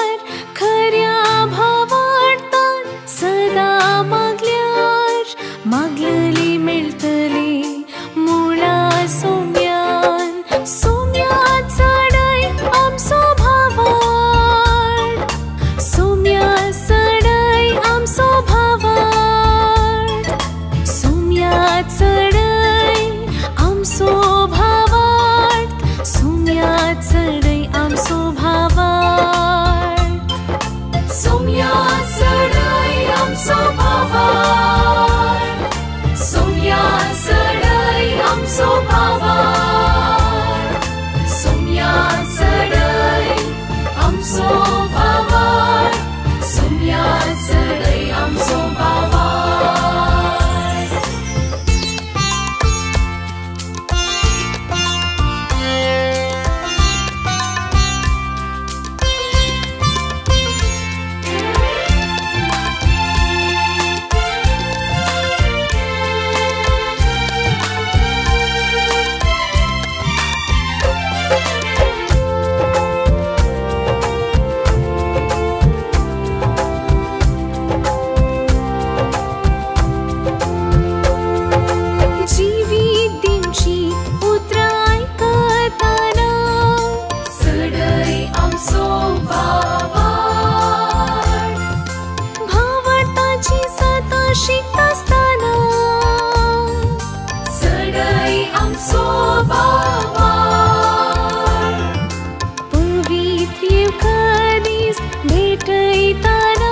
क्रिस्त भेटयताना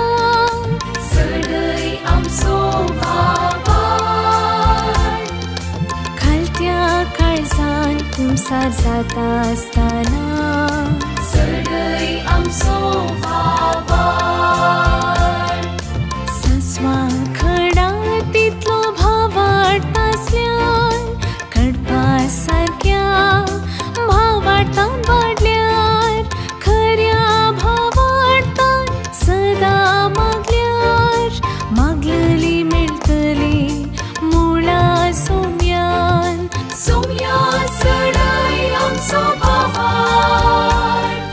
चडय आमचो भावार्थ खालत्या काळजान कुमसार जाता आसतना चडय आमचो भावार्थ सस्वा खडा तितलो भावार्थ आसल्यार कडपा सारक्या भावार्थान वाडल्यार खऱ्या भावार्थान सदां मागल्यार मागलली मेळटली मुळा सोम्यान सोम्या चडय आमचो भावार्थ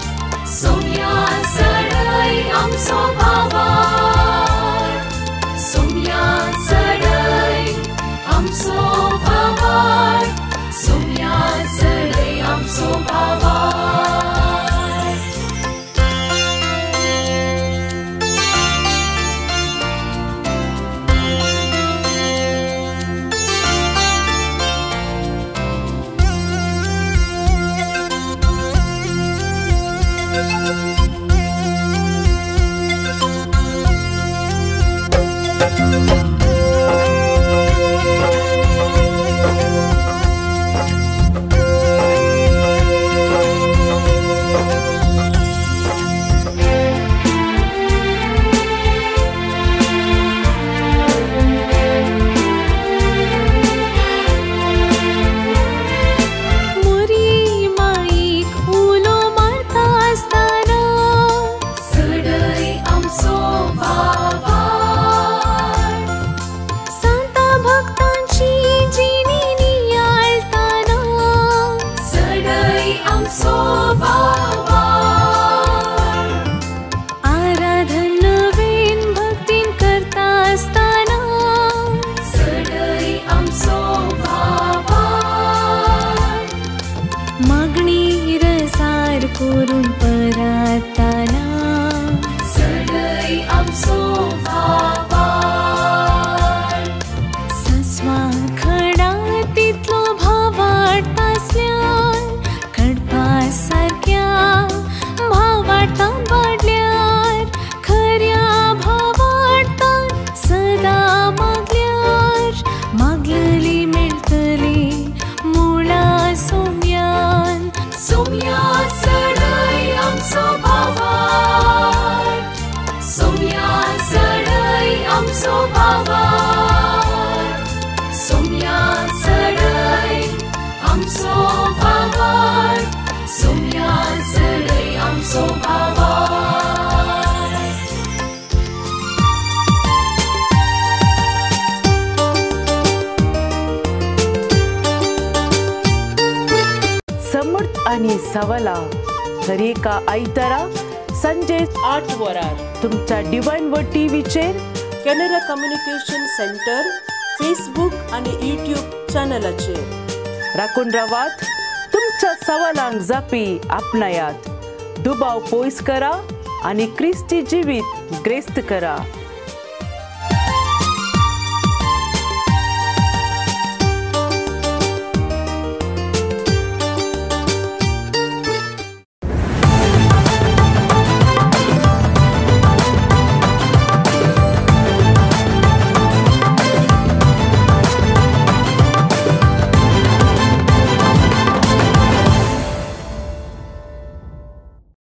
सोम्या चडय आमचो भावार्थ सोम्या चडय आमचो भावार्थ सोम्या चडय आमचो भावार्थ. मोरी माईक उलो मारता आसतना चडय आमचो भावार्थ सांता भक्तांची जिणी नियाळताना चडय आमचो भावार्थ आराधन नवीन भक्तीन करता आसतना चडय आमचो भावार्थ मागणी रसार करून पराताना चडय आमचो भावार्थ सस्वा खडा तितलो भावार्थ आसल्यार कडपा सारक्या भावार्थान वाडल्यार खऱ्या भावार्थान सदां मागल्यार मागलली मेळटली मुळा सोम्यान सोम्या चडय आमचो भावार्थ सोम्या चडय आमचो भावार्थ सोम्या चडय आमचो भावार्थ सोम्या चडय आमचो भावार्थ. समर्थ आणि सवला दरेका आयतारा संजे 8 वरार तुमच्या डिवायन व टीव्हीचेर कॅनरा कम्युनिकेशन सेंटर फेसबुक आणि यूट्यूब चॅनलाचेर राखून रावात. तुमच्या सवालांक जापी आपणायात, दुबाव पयस करा आणि क्रिस्ती जिवीत ग्रेस्त करा.